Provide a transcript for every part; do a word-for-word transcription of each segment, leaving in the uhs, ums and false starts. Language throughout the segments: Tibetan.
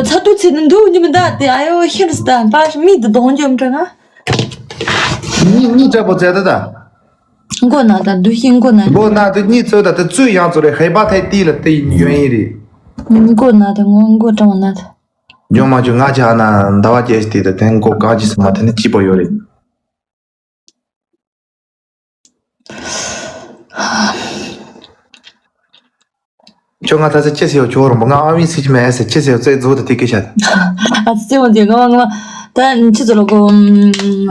ཚ་དུས་ཚེ་ནི་འདུག་ཉི་མི་འདའ་དེ་ཨ་ཡོ་ཤིན་སྟ་པ་མི་དུ་གདོང་འཇོམས་འདྲ་ང་། གཉིས་གཉིས་ལྟ་བུ་བཙལ་ད་ད། མགོ་ན་ད་འདུ་ཤིང་མགོ་ན། མགོ་ན་དུ་གཉིས་ཚོད་ད་དུ་ཚོད་ཡང་ཚོད་རེད། ཧེ་པ་ཐའི་ཏི་ལ་དེ་ཡོན་ཡིན་རེད། མགོ་ན་ད་ངོ་མགོ་གྲང་ན་ད། ཇོ་མ་ཇོ་ང་ཅག་ན་ཟླ་བ་བརྒྱད་ཞིག་དེ་ད་དེ་མགོ་གང་ཅི་སི་མ་དེ་ནི་སྐྱིད་པོ་ཡོད་རེད། ཁྱོད་ང་ད་ཚེ་ཅི་ཟེར་ཡོད་ཁྱོད་རང་པོ་ང་ཨ་མི་སི་ཅི་མེད་ཟེར་ཅི་ཟེར་ཡོད་ཙེ་རྫོགས་ད་དེ་སྐད་ཆ། ཨ་ཙི་ཙི་འོན་ཏེ་ང་མ་ང་མ་ད་ཅི་ཙི་ལོ་གོ།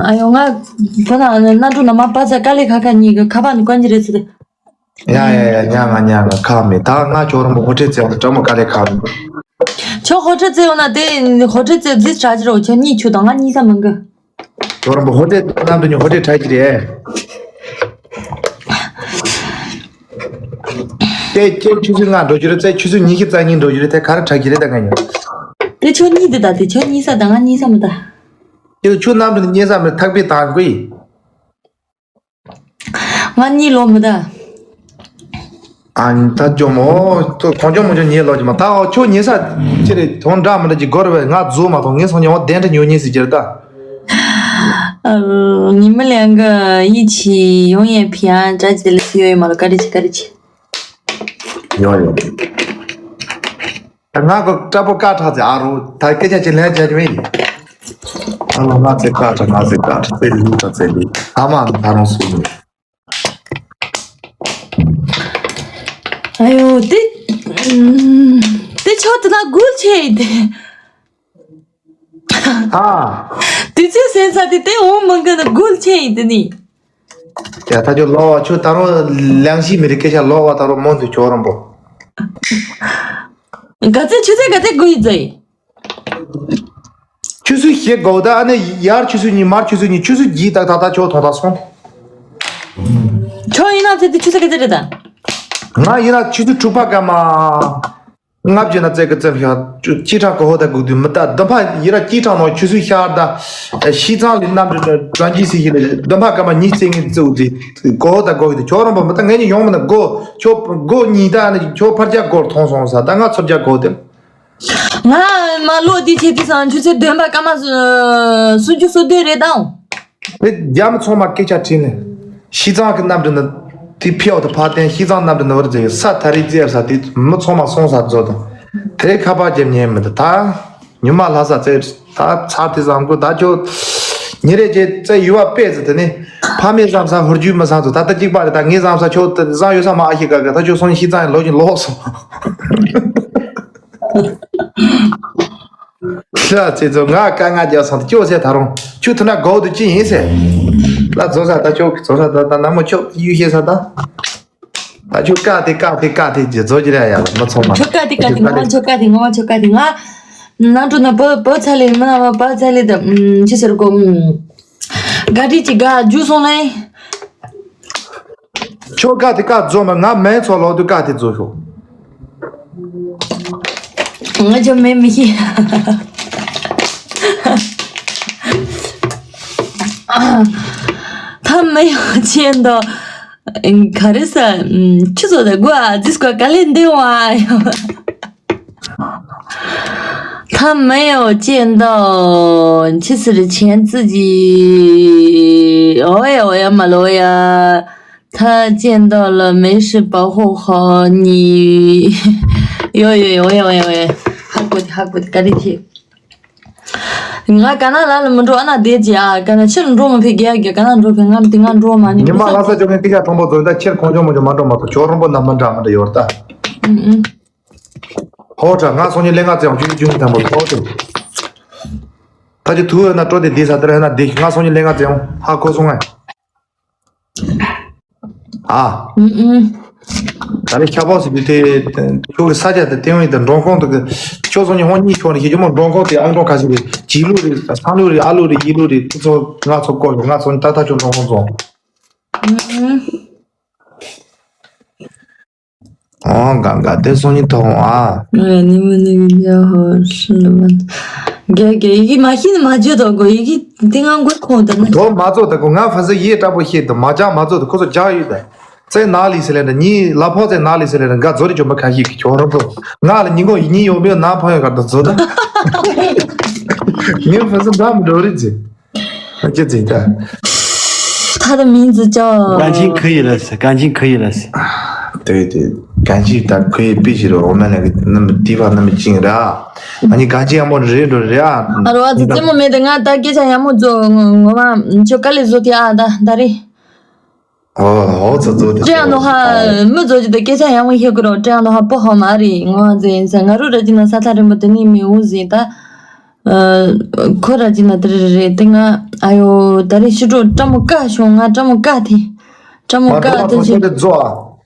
ཨ་ཡོ་ང་ཁོ་ན་ན་འགྲོ་ན་མ་པ་ཚ་དཀའ་ལས་ཁ་ཁ་གཉིས་ཀྱི་ཁ་པ་ནི་གོན་གྱི་རེད་ཟེར་ཏེ། ཡ་ཡ་ཡ་ཉ་ང་ཉ་ང་ཁ་མེད་ད་ང་ཁྱོད་རང་པོ་ཧོ་ཁྲེ་ཙེ་འོང་ད་ཀྲ་མོ་དཀའ་ལས་ཁ་མེད། ཁྱོད་ཧོ་ཁྲེ་ཙེ་འོང་ན་དེ་ཧོ་ཁྲེ་ཙེ་རྫིས་དྲག་ཅི་རོ་ཁྱོད་གཉིས་ཁྱོད་དང་ང་གཉིས་ས་མི་འགི། ཁྱོད་རང་པོ་ཧོ་ཏེ་གནམ་དུ་ཉོ་ཧོ་ཏེ་ཁྲག་གི་རེད། དེ་ཁྱེད་ཆུ་ཚོད་ལྔ་འགྲོ་རྒྱུ་རེད་ཚེ་ཆུ་ཚོད་ཉི་ཤུ་རྩ་གཉིས་འགྲོ་རྒྱུ་རེད་དེ་ག་རེ་ཁྲག་གི་རེད་ད་ང་ཉོ། དེ་ཆོ་གཉིས་དེ་ད་དེ་ཆོ་གཉིས་ས་ད་ང་གཉིས་ས་མི་ད། དེ་ཆུ་གནམ་དུ་གཉིས་ས་མི་ཐག་པའི་དང་གོ་ཡི། ང་གཉིས་ལོ་མི་ད། ཨ་ནི་ད་ཇོ་མོ། ཁོང་ཇོ་མོ་ཇོ་ཉེ་ལོ་ཇི་མ་ད་འོ་ཁྱོད་ཉེ་ས་ཅི་རེད་དོན་འདྲ་མི་འདྲ་ཅིག་སྒོར་བས་ང་རྫུ་མ་གཏོང་ངས་སོང་ཉེ་འོ་དན་ཁྲི་ཉོ་ཉེ་ཟིག་ཅི་རེད་ད། ཉི་མ་ལན་གི་ཡིད་ཆེས་ཡོང་ཡས་ཕི་ཡང་འདྲ་ཅི་ལ་ཤི་ཡོད་ཡོད་མ་ལ་ཀ་རི་ཆི་ཀ་རི་ཆི། ཡོང་ཡོང་། ང་གི་སྐྲ་པོ་དཀར་ཁྲག་ཚེ་ཨ་རོ་ད་སྐད་ཆ་ཅི་ལན་བྱ་གི་མེད། ཨ་ལོ་ང་ཚེ་དཀར་ཁྲག་ང་ཚེ་དཀར་ཁྲག་ཚེ་ལུས་དང་ཚེ་ལུས་ཨ་མ་ད་རུང་སུ་ཡིན། ཨ་ཡོ་དེ་དེ་ཆོ་དེ་ན་སྒུལ་ཆེ་ཡིན་དེ། ཨ། དུས་ཚོད་སེམས་ས་དེ་དེ་འོང་མི་འགི་ན་སྒུལ་ཆེ་ཡིན་དེ་ནི། ཡ་ད་ཆོ་ལོ་བ་ཆོ་ད་རུང་ལང་ཤི་མི་རི་སྐད་ཆ་ལོ་བ་ད་རུང་མོ་འདུ་ཆོ་རམ་པོ། ག་ཚད་ཆུ་ཚད་ག་ཚད་སྒུལ་ཡིན་ཚེ། ཆུ་ཚོད་བཞི་དགོས་ད་ཨ་ནི་ཡར་ཆུ་ཚོད་གཉིས་མར་ཆུ་ཚོད་གཉིས་ཆུ་ཚོད་བརྒྱད་ད་ད་ད་ཆོག་ཐོང་ད་སོང་། ཆོག་ཡིན་ན་ཚེ་དེ་ཆུ་ཚོད་ག་ཚོད་རེད་ད། ང་ཡིན་ན་ཆུ་ཚོད་དྲུག་པ་སྐར་མ། ལྔ་བཅུ་ན་ཙེ་གི་ཙེ་ཤ་ཅི་ཁྲང་གོ་ཧོ་ད་གུག་དུས་མི་ད་འདི་ཕ་ཡིན་ན་ཅི་ཁྲང་ནང་ཆུ་ཚོད་ཤར་ད་ཤི་ཚང་ལི་གནམ་གྲུ་གྲང་གི་སི་ཤི་ལི་འདི་ཕ་སྐར་མ་ཉི་ཚེ་ངི་ཙེ་འུ་ཙི་གོ་ཧོ་ད་གོ་ཧི་དུ་ཆོག་རོང་པ་མི་ད་ངས་ཉི་ཡོང་མི་ན་གོ་ཆོག་གོ་གཉིས་ད་ནི་ཆོག་ཕར་རྒྱ་གོར་ཐོང་སོང་ས་ད་ང་ཚུར་རྒྱ་གོ་དེ། ང་མ་ལོ་འདི་ཆེ་དུས་སང་ཆུ་ཚོད་བདུན་པ་སྐར་མ་སུ་ཆུ་སུ་སྡོད་རེད་དང་། དེ་རྒྱ་མི་ཚང་མ་སྐད་ཆ་དྲིས་ནས་ཤི་ཚང་གི་གནམ་གྲུ་ནི་དེ་ཕེའོ་དུ་ཕ་བསྟན་ཤི་ཚང་གནམ་གྲུ་ནི་བར་ཙེ་ས་ཐ་རི་ཙེ་ས་དེ་མི་ཚང་མ་སོང་ས་རྫོ་དང་དེ་ཁ་པར་རྒྱབ་ཉན་མི་འདུག་ད་ཉི་མ་ལྷ་ས་ཙེ་ད་ཚར་དེ་བཟང་གོ་ད་ཁྱོད་ཉི་རེ་ཅེ་ཙེ་ཡུ་བ་པེ་ཙེ་དེ་ནི་ཕ་མེད་བཟང་ས་ཧུར་རྒྱུ་མི་བཟང་ཚོ་ད་ལྟ་གཅིག་པ་རེད་ད་ངས་བཟང་ས་ཁྱོད་བཟང་ཡོད་ས་མ་ཨ་ཤི་ག་ག་ད་ཁྱོད་སོང་ཤི་ཚང་ལོ་ཅིག་ལོག་སོང་། ཤ་ཚེ་ཚོ་ང་དཀའ་ངལ་རྒྱག་སོང་དུ་སྐྱོ་ཟེར་ད་རུང་ཁྱོད་ཐུ་ན་གོ་དུ་ཅི་ཡིན་ཟེར། ལ་རྫོ་ས་ད་ཁྱོད་རྫོ་ས་ད་ད་ན་མོ་ཁྱོད་གཡུ་ཤེས་ས་ད། ད་ཁྱོད་ཀ་དེ་ཀ་དེ་ཀ་དེ་ཇི་རྫོ་ཅི་ར་ཡ་ལ་མ་ཚོང་མ། ཁྱོད་ཀ་དེ་ཀ་དེ་ང་མ་ཁྱོད་ཀ་དེ་ང་མ་ཁྱོད་ཀ་དེ་ང་། ན་འགྲོ་ན་བ་བ་ཚ་ལེ་མ་ན་བ་བ་ཚ་ལེ་ད་ཅི་ཟེར་གོ། ག་དྲི་ཅི་ག་རྒྱུ་སོང་ལེ། ཁྱོད་ཀ་དེ་ཀ་རྫོ་མ་ང་མེན་ཚོ་ལོག་དུ་ཀ་དེ་རྫོ་ཤོག་ང་ཅོ་མེ་མི་ཤེས། ཐ་མ་ཡོ་ཆེན་དོ། ག་རེ་ས་ཁྱི་ཚོ་ད་དགོས་ཨ་ཛིས་ཀོ་ག་ལེ་འདི་བ་ཡོ། 他没有见到，其实钱自己，哦呀，哦呀，马罗呀，他见到了，没事，保护好你。有有有，我也我也我也，哈古的哈古的，咖喱鸡。 ང་ཀ་ན་ལ་ལ་མི་འགྲོ་ཨ་ན་བསྡད་ཀྱི་ཨ་ཀ་ན་ཕྱིར་འགྲོ་མི་ཕེ་རྒྱ་རྒྱ་ཀ་ན་འགྲོ་ཕེ་ང་དེ་ང་འགྲོ་མ་ནི་ཉི་མ་ལྷ་ས་ཅོ་ངན་ཏི་ཀ་ཐོང་པོ་ཛོ་ད་ཕྱིར་ཁོང་ཅོ་མོ་ཅོ་མ་འགྲོ་མ་ཐོ་ཅོ་རོང་པོ་ན་མ་འདྲ་མ་འདྲ་ཡོར་ད། ཧོ་ཏྲ་ང་སོང་ཉི་ལེ་ང་ཙེ་ཡང་ཅུ་ཅུ་ཐང་པོ་ཧོ་ཏྲ། ད་ཅི་ཐུ་ན་ཏྲོ་དེ་དེ་ས་ཏར་ཧ་ན་དེ་ང་སོང་ཉི་ལེ་ང་ཙེ་ཡང་ཧ་ཁོ་སོང་ང་། ཨ། ད་རེ་ཁྱ་པོ་སི་དེ་ཁྱོད་ཀྱི་ས་ཆ་དེ་ཏེ་ཡོང་ཡི་དེ་འབྲོང་ཁོང་དུ་གི་ཁྱོད་སོང་ཉི་ཧོ་གཉིས་ཁྱོད་ནི་ཁྱེད་ཀྱི་མོ་འབྲོང་ཁོང་དེ་ཨང་འབྲོང་ཁ་ཤི་རེད་ཇི་ལུ་རེད་ས་ལུ་རེད་ཨ་ལུ་རེད་ཡི་ལུ་རེད་ཁྱེད་ཚོ་ང་ཚོ་ཀོ་ཡོད་ང་ཚོ་ད་ད་ཁྱོད་འབྲོང་ཁོང་ཚོ། ཨོ་ག་ག་དེ་སོང་ཉིན་ཐོང་ཨ། ང་ནི་མི་ནི་གི་རྒྱ་ཧོ་ཧྲི་ལ་མ། རྒྱ་རྒྱ་ཡི་གེ་མ་ཤེས་ནི་མ་བརྗོད་དོ་གོ་ཡི་གེ་དེ་ང་མགོ་ཁོང་དང་ན། དོ་མ་ཚོ་དེ་གོ་ང་ཧྥ་ཟི་ཡི་དྲག་པོ་ཤེས་དོ་མ་ཅག་མ་ཚོ་དེ་ཁོ་ཚོ་ཇག་ཡོད་དེ། བཙན་ནག་ལི་ཟེར་ལེ་འདྲ་ཉིན་ལ་ཕོག་བཙན་ནག་ལི་ཟེར་ལེ་འདྲ་འགའ་ཛོ་རི་ཅོ་མ་ཁ་ཤས་ཀྱི་ཁྱོ་རོ་པོ་ང་ལ་ཉིན་གོང་ཡིན་ཉིན་ཡོང་མེད་ན་ཕོག་ཡོད་ག་ད་ཛོ་ད་ཉིན་ཕ་སི་འདྲ་མི་འགྲོ་རི་ཛི། ཨ་ཅེ་ཙི་ད། 他的名字叫 གངས་ཅན་ཁུ་ཡི་ལ་སི། གངས་ཅན་ཁུ་ཡི་ལ་སི།对对，感谢他可以必须的，我们那个那么地方那么近的啊，啊你感情要么热热热啊。 ཨ་རོ་ཨ་ཙི་ཙི་མོ་མེད་དེ་ང་ད་སྐད་ཆ་ཡག་མོ་ཛོ་ངོ་མ་ཁྱོ་དཀའ་ལས་བཟོ་དེ་ཨ་ད་ད་རེད། ཨོ་ཨོ་ཙོ་ཙོ་དེ་ཀྲེ་ཡང་ནོ་ཧ་མི་ཙོ་ཅི་དེ་སྐད་ཆ་ཡག་མོ་ཤེས་ཀི་རོ། ཀྲེ་ཡང་ནོ་ཧ་པོ་ཧོ་མ་རེད་ངོ་ཨ་ཙི་ཡིན་ས་ང་རུ་ར་ཅི་ན་ས་ཐ་རེ་མོ་དེ་ནི་མི་འུ་ཟིན་ད། ཁོ་ར་ཅི་ན་དེ་རེ་རེ་དེ་ང་ཨ་ཡོ་ད་རེ་ཤི་ཀྲོ་ཀྲ་མོ་ཀ་ཤོང་ང་ཀྲ་མོ་ཀ་དེ་ཀྲ་མོ་ཀ་དེ་ཅི།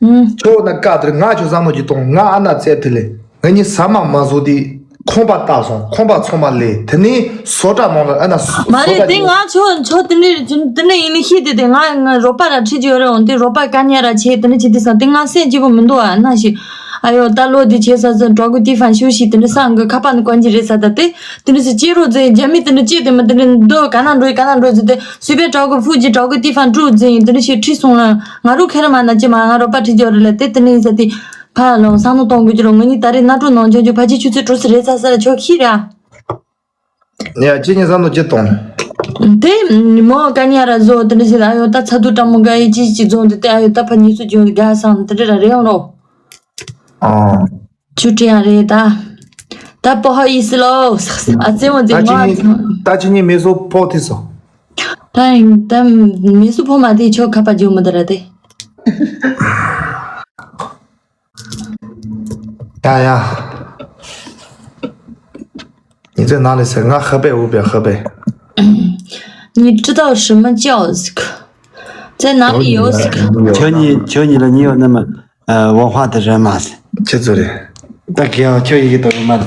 ཁྱོད་ན་ཀ་དེ་ང་ཁྱོད་བཟང་མོ་ཅི་གཏོང་ང་ཨ་ན་ཙེ་དེ་ལེ་ང་གཉིས་ཟ་མ་མ་བཟོ་དེ་ཁོང་པ་ལྟ་སོང་ཁོང་པ་ཚང་མ་ལེ་དེ་ནི་བཟོ་གྲྭ་ནང་ལ་ཨ་ན་མ་རེད་དེ་ང་ཁྱོད་ཁྱོད་དེ་འདྲ་དེ་འདྲ་ཡིན་ནི་ཤི་དེ་དེ་ང་ང་རོགས་པ་ར་ཁྲིད་ཀྱི་ཡོད་རེད་འོང་དེ་རོགས་པ་དཀའ་ཉེ་ར་ཆེ་དེ་འདྲ་ཅི་དེ་ས་དེ་ང་སེམས་སྐྱིད་པོ་མི་འདུག་ཨ་ན་ཤི། ཨ་ཡོ་ད་ལོ་འདི་བྱས་ས་ཚོ་གྲོགས་ཀུན་ཏི་ཧྥན་ཤུ་ཤི་དེ་འདྲ་སང་གི་ཁ་པར་ནི་གོན་གྱི་རེད་ས་ད་དེ་དེ་འདྲ་སི་ཅི་རོ་ཛེ་རྒྱ་མི་དེ་འདྲ་ཅི་དེ་མི་དེ་འདྲ་འདོ་ག་ན་འགྲོ་ག་ན་འགྲོ་ཟེར་དེ་སུས་པའི་གྲོགས་ཀུན་ཕུག་གྱི་གྲོགས་ཀུན་ཏི་ཧྥན་ཀྲུ་ཛེ་ཡིན་དེ་འདྲ་ཤི་ཁྲི་སོང་ལ་ང་རུ་ཁེ་ར་མ་ན་ཅི་མ་ང་རོ་པ་ཁྲི་ཅོ་རེ་ལ་དེ་དེ་འདྲ་ཡིན་ས་དེ་ཕ་ལོ་ས་ནོ་གཏོང་དགོས་ཀྱི་རོ་ངོ་ནི་ད་རེ་ན་ཀྲུ་ནང་ཆོ་ཆོ་ཕ་ཅི་ཆུ་ཚོད་གྲོ་སི་རེ་ས་ས་ལ་ཆོ་ཁི་ར། ཡ་ཅི་ཉིན་བསམ་བློ་ཅི་གཏོང་། དེ་མོ་ཀ་ཉ་ར་བཟོ་དེ་འདྲ་ཞིག་ཨ་ཡོ་ད་ཚ་དུ་ཀྲ་མོ་ག་ཡི་ཅི་ཅི་རྫོང་དུ་དེ་ཨ་ཡོ་ད་ཕ་ཉིས་སུ་ཇོ་ག་སང་དེ་འདྲ་ར་རེ་ཡོང་རོ། ཨོ། ཆུ་ཀྲི་ཡང་རེད་ད། ད་པོ་ཧ་ཡི་སི་ལོ། ཨ་ཙེ་མོ་ཙེ་ད་ཅི་ཉིན་ད་ཅི་ཉིན་མེ་སོ་ཕོ་ཐི་སོ། ད་ཡིན་ད་མེ་སོ་ཕོ་མ་དེ་ཆོ་ཁ་པ་ཇོ་མོ་ད་ར་དེ། ཡ་ཡ། ཉི་ཚེ་ནང་ལས་ཟེར་ང་ཧ་པེ་འུ་པེ་ཧ་པེ། 你知道什么叫 ཟིག 在哪里有 ཟིག 求你求你了，你有那么呃文化的人吗？ ཁྱེད་ཚོ་རེད། ད་གི་ཡང་ཁྱོད་ཡི་གེ་དོ་མ་རེད།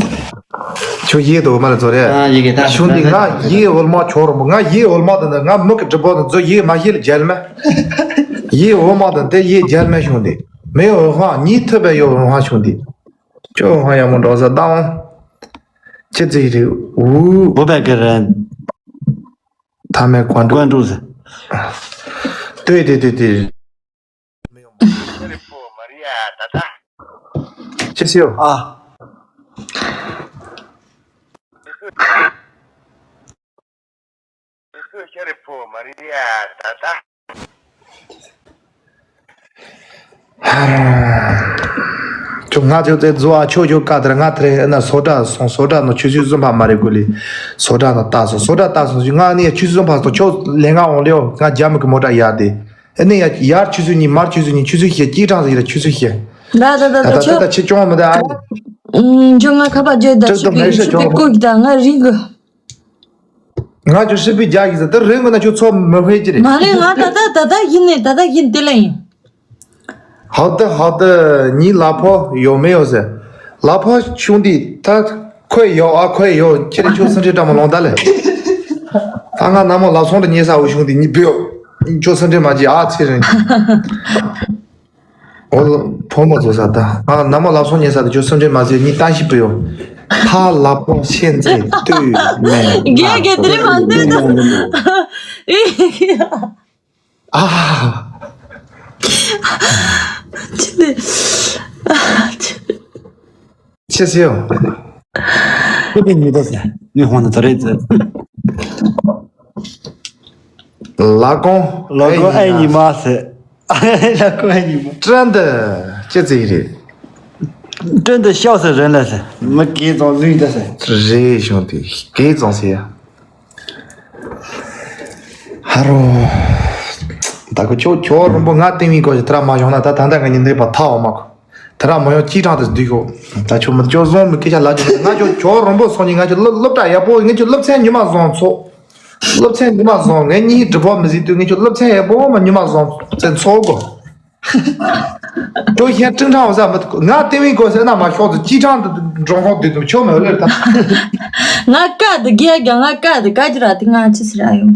ཁྱོད་ཡི་གེ་དོ་མ་རེད་ཚོ་རེད། ཨ་ཡི་གེ་ད་ཞུ་འདི་ང་ཡི་གེ་འོལ་མ་ཁྱོད་རོ་མོ་ང་ཡི་གེ་འོལ་མ་དང་ང་མི་གི་གྲི་པོ་དང་ཚོ་ཡི་གེ་མ་ཤེས་ལ་རྒྱལ་མ། ཡི་གེ་འོལ་མ་དང་དེ་ཡི་གེ་རྒྱལ་མ་ཞུ་འདི། མེ་འོལ་ཧ་ཉིད་ཐུབ་པའི་ཡོ་འོལ་ཧ་ཞུ་འདི། ཁྱོད་ཧ་ཡ་མོ་འགྲོ་ས་ད་འོང་། ཅི་ཙི་རེད་འུ། འོ་བད་གི་རན། ཐ་མའི་ཀོན་ཀྲུག་ཀོན་ཀྲུག་ཟེར། ལྟོས་ཏེ་ཏེ་ཏེ། ཅི་ཟེར། ཨ། ཁྱོད་ང་ཚོ་ཚེ་རྫོགས་ཨ་ཆོ་ཆོ་ཀ་དེར་ང་དེར་ཨ་ན་སོ་ཏྲ་སོང་སོ་ཏྲ་ནང་ཆུ་ཚོད་གསུམ་པ་མ་རེད་གོ་ལི། སོ་ཏྲ་ནང་ལྟ་སོང་སོ་ཏྲ་ལྟ་སོང་ཞིག་ང་ནི་ཆུ་ཚོད་གསུམ་པ་སོང་ཆོ་ལས་ང་འོང་ལེའོ་ང་རྒྱ་མི་གི་མོ་ཏྲ་ཡར་དེ་ཨ་ནི་ཡ་ཡར་ཆུ་ཚོད་གཉིས་མར་ཆུ་ཚོད་གཉིས་ཆུ་ཚོད་བཞི་སྐྱིད་གྲང་ཟིག་ཡིན་ཆུ་ཚོད་བཞི། ད་ད་ད་ད་ད་ཆོ། ད་ད་ཆི་ཅོང་མི་ད་ཨ། ཁྱོད་ང་ཁ་པར་བརྗོད་ད་ཆུ་པི་ཆུ་པི་ཀོ་གི་ད་ང་རིག་གི། ང་ཚོ་ཧྲི་པི་རྒྱག་གི་ཟེར་དེ་རིང་གི་ན་ཁྱོད་ཚོ་མི་ཕེད་ཀྱི་རེད། མ་རེད་ང་ད་ལྟ་ད་ལྟ་ཡིན་ནས་ད་ལྟ་ཡིན་དེ་ལ་ཡིན། ཧའོ་ཏི་ཧའོ་ཏི་ཉིན་ལ་ཕོ་ཡོད་མེད་ཡོད་ཟེར། ལ་ཕོ་ཆུང་དུས་ད་ཁོས་ཡོད་ཨ་ཁོས་ཡོད་ཁྱེད་རང་ཁྱོད་སེམས་ཁྲལ་བཀྲ་མ་ལོང་ད་ལེ། ད་ང་ན་མོ་ལ་སོང་དུ་ཉེ་ས་འུ་ཆུང་དུས་ཉིད་བེའོ་ཁྱོད་སེམས་ཁྲལ་མ་བྱེད་ཨ་ཚེ་རིང་། འོ་ལ་ཕོ་མོ་ཚོ་ས་ད་ང་ན་མོ་ལ་སོང་ཉེ་ས་དུ་ཁྱོད་སེམས་ཁྲལ་མ་བྱེད་ཉིད་ལྟ་ཞིབ་བེའོ། ཐ་ལ་ཕོ་ཤེན་ཙེ་ཏུས་མེ་རྒྱ་རྒྱ་དེ་རིང་མ་འདུག་ད། ཨ། ཅི་ནས། ཨ། ཅི་ནས། ཅི་ཟེར། ཁོ་དེ་ཉིད་ད་ཟེར། ནི་ཧོང་ན་ད་རེད་ཟེར། ལ་ཀོང་། ལ་ཀོང་ཨེ་ཉི་མ་ཟེར། ལ་ཀོང་ཨེ་ཉི་མ། ཀྲན་ཏི་ཅི་ཟེར་རེད། ཀྲན་ཏི་ཤའོ་ཟེར་རན་ལ་ཟེར། མི་གེ་ཙང་ལུས་ད་ཟེར། རེད་བྱུང་དེ་གེ་ཙང་ཟེར་ཡ། ཧ་རོ། ད་ཁོ་ཁྱོད་ཁྱོད་རོན་པོ་ང་ཏིང་བིང་གོ་ཞིག་ཐ་ར་མ་བྱུང་ན་ད་ད་ལྟ་ང་གཉིས་འདས་པ་ཐ་འོ་མ་གོ་ཐ་ར་མ་ཡོང་ཅི་དྲང་དུ་སྡུག་གོ་ད་ཁྱོད་མི་ཁྱོད་བཟང་མི་སྐད་ཆ་ལ་ཅི་ང་ཁྱོད་ཁྱོད་རོན་པོ་སོང་ཉིན་ང་ཁྱོད་སློབ་སློབ་གྲྭ་ཡག་པོ་ངས་ཁྱོད་སློབ་ཚན་ཉི་མ་བཟང་ཚོགས་སློབ་ཚན་ཉི་མ་བཟང་ངས་གཉིས་སྒྲིག་པོ་མི་ཟིག་དུས་ངས་ཁྱོད་སློབ་ཚན་ཡག་པོ་མ་ཉི་མ་བཟང་ཚན་ཚོགས་གོ་ཁྱོད་ཤེས་ཀྲིན་ཁྲང་བ་ས་མི་ཐུག་ང་ཏེ་བིན་གོ་ཟེར་ན་མ་ཤོག་ཏུ་ཅི་ཁྲང་དུ་འགྲོ་ཁོང་དུ་དུ་ཁྱོད་མེད་ལེར་ད། ང་ཀ་དུ་རྒྱ་རྒྱ་ང་ཀ་དུ་ཀ་ཅི་ར་དུ་ང་ཅི་སི་ར་ཡོང་།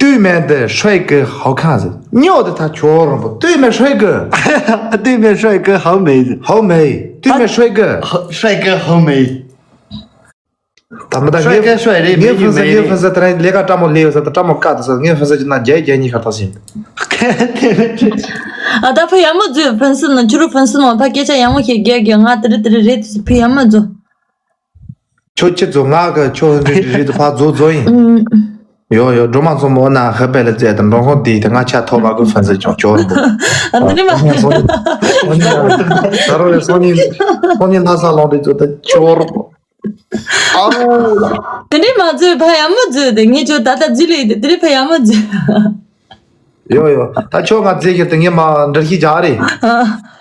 对面的帅哥好看是，尿的他全部，对面帅哥，对面帅哥好美，好美，对面帅哥，帅哥好美。ད་མི་ད་ཤོད་ཀྱང་ཤོད་རེད། ངའི་མི་ཡིན་ཕུན་སུམ་མེད་ངའི་རེད། ཕུན་སུམ་དེ་རིང་ལས་ཀ་སྤྲང་མོ་ལས་ཡོད་ས་དང་སྤྲང་མོ་བཀག་ཏུ་ས། ངའི་ཕུན་སུམ་གྱི་ནང་བརྒྱད་བརྒྱད་གཉིས་ཁ་ཐག་ཟིན། ཨ་ད་ཕ་ཡག་མོ་བཟོས། ཕུན་སུམ་ནང་ཁྱོད་རང་ཕུན་སུམ་ནང་ཕ་སྐད་ཆ་ཡག་མོ་བཤད་རྒྱག་རྒྱག་ང་དེ་རེད་དེ་རེད་རེད་དེ་ཕ་ཡག་མོ་བཟོ། ཁྱོད་ཁྱི་ཚོ་ང་གི་ཁྱོད་རེད་རེད་དུ་ཕ་བཟོ་བཟོ་ཡིན། ཨུམ། ཡོ་ཡོ་སྒྲོལ་མ་མཚོ་མོ་ན་ཧ་པེ་ལ་བཙལ་དང་འགྲོ་ཁོང་དེ་དེ་ང་ཆ་ཐོབ་པ་གི་ཕན་ཚུན་ཅོག་ཅོག་རུ། ཨ་འདི་ནི་མ། ད་རོ་ཡ་སོ་ནི་སོ་ནི་ལྷ་ས་ལོང་དེ་ཚོ་ད་ཅོག་རུ། ཨ་རོ། དེ་འདྲས་མ་བཟོས། ཕ་ཡག་མོ་བཟོས་ཏེ། ངས་ཁྱོད་ད་ལྟ་བཟོས་ལེ་ཡིན་ཏེ། དེ་འདྲས་ཕ་ཡག་མོ་བཟོས། ཡོ་ཡོ། ད་ཁྱོད་ང་བཟོས་ཁྱེར་ཏེ་ངས་མ་འདྲ་ཤི་རྒྱག་རེད། ཨ།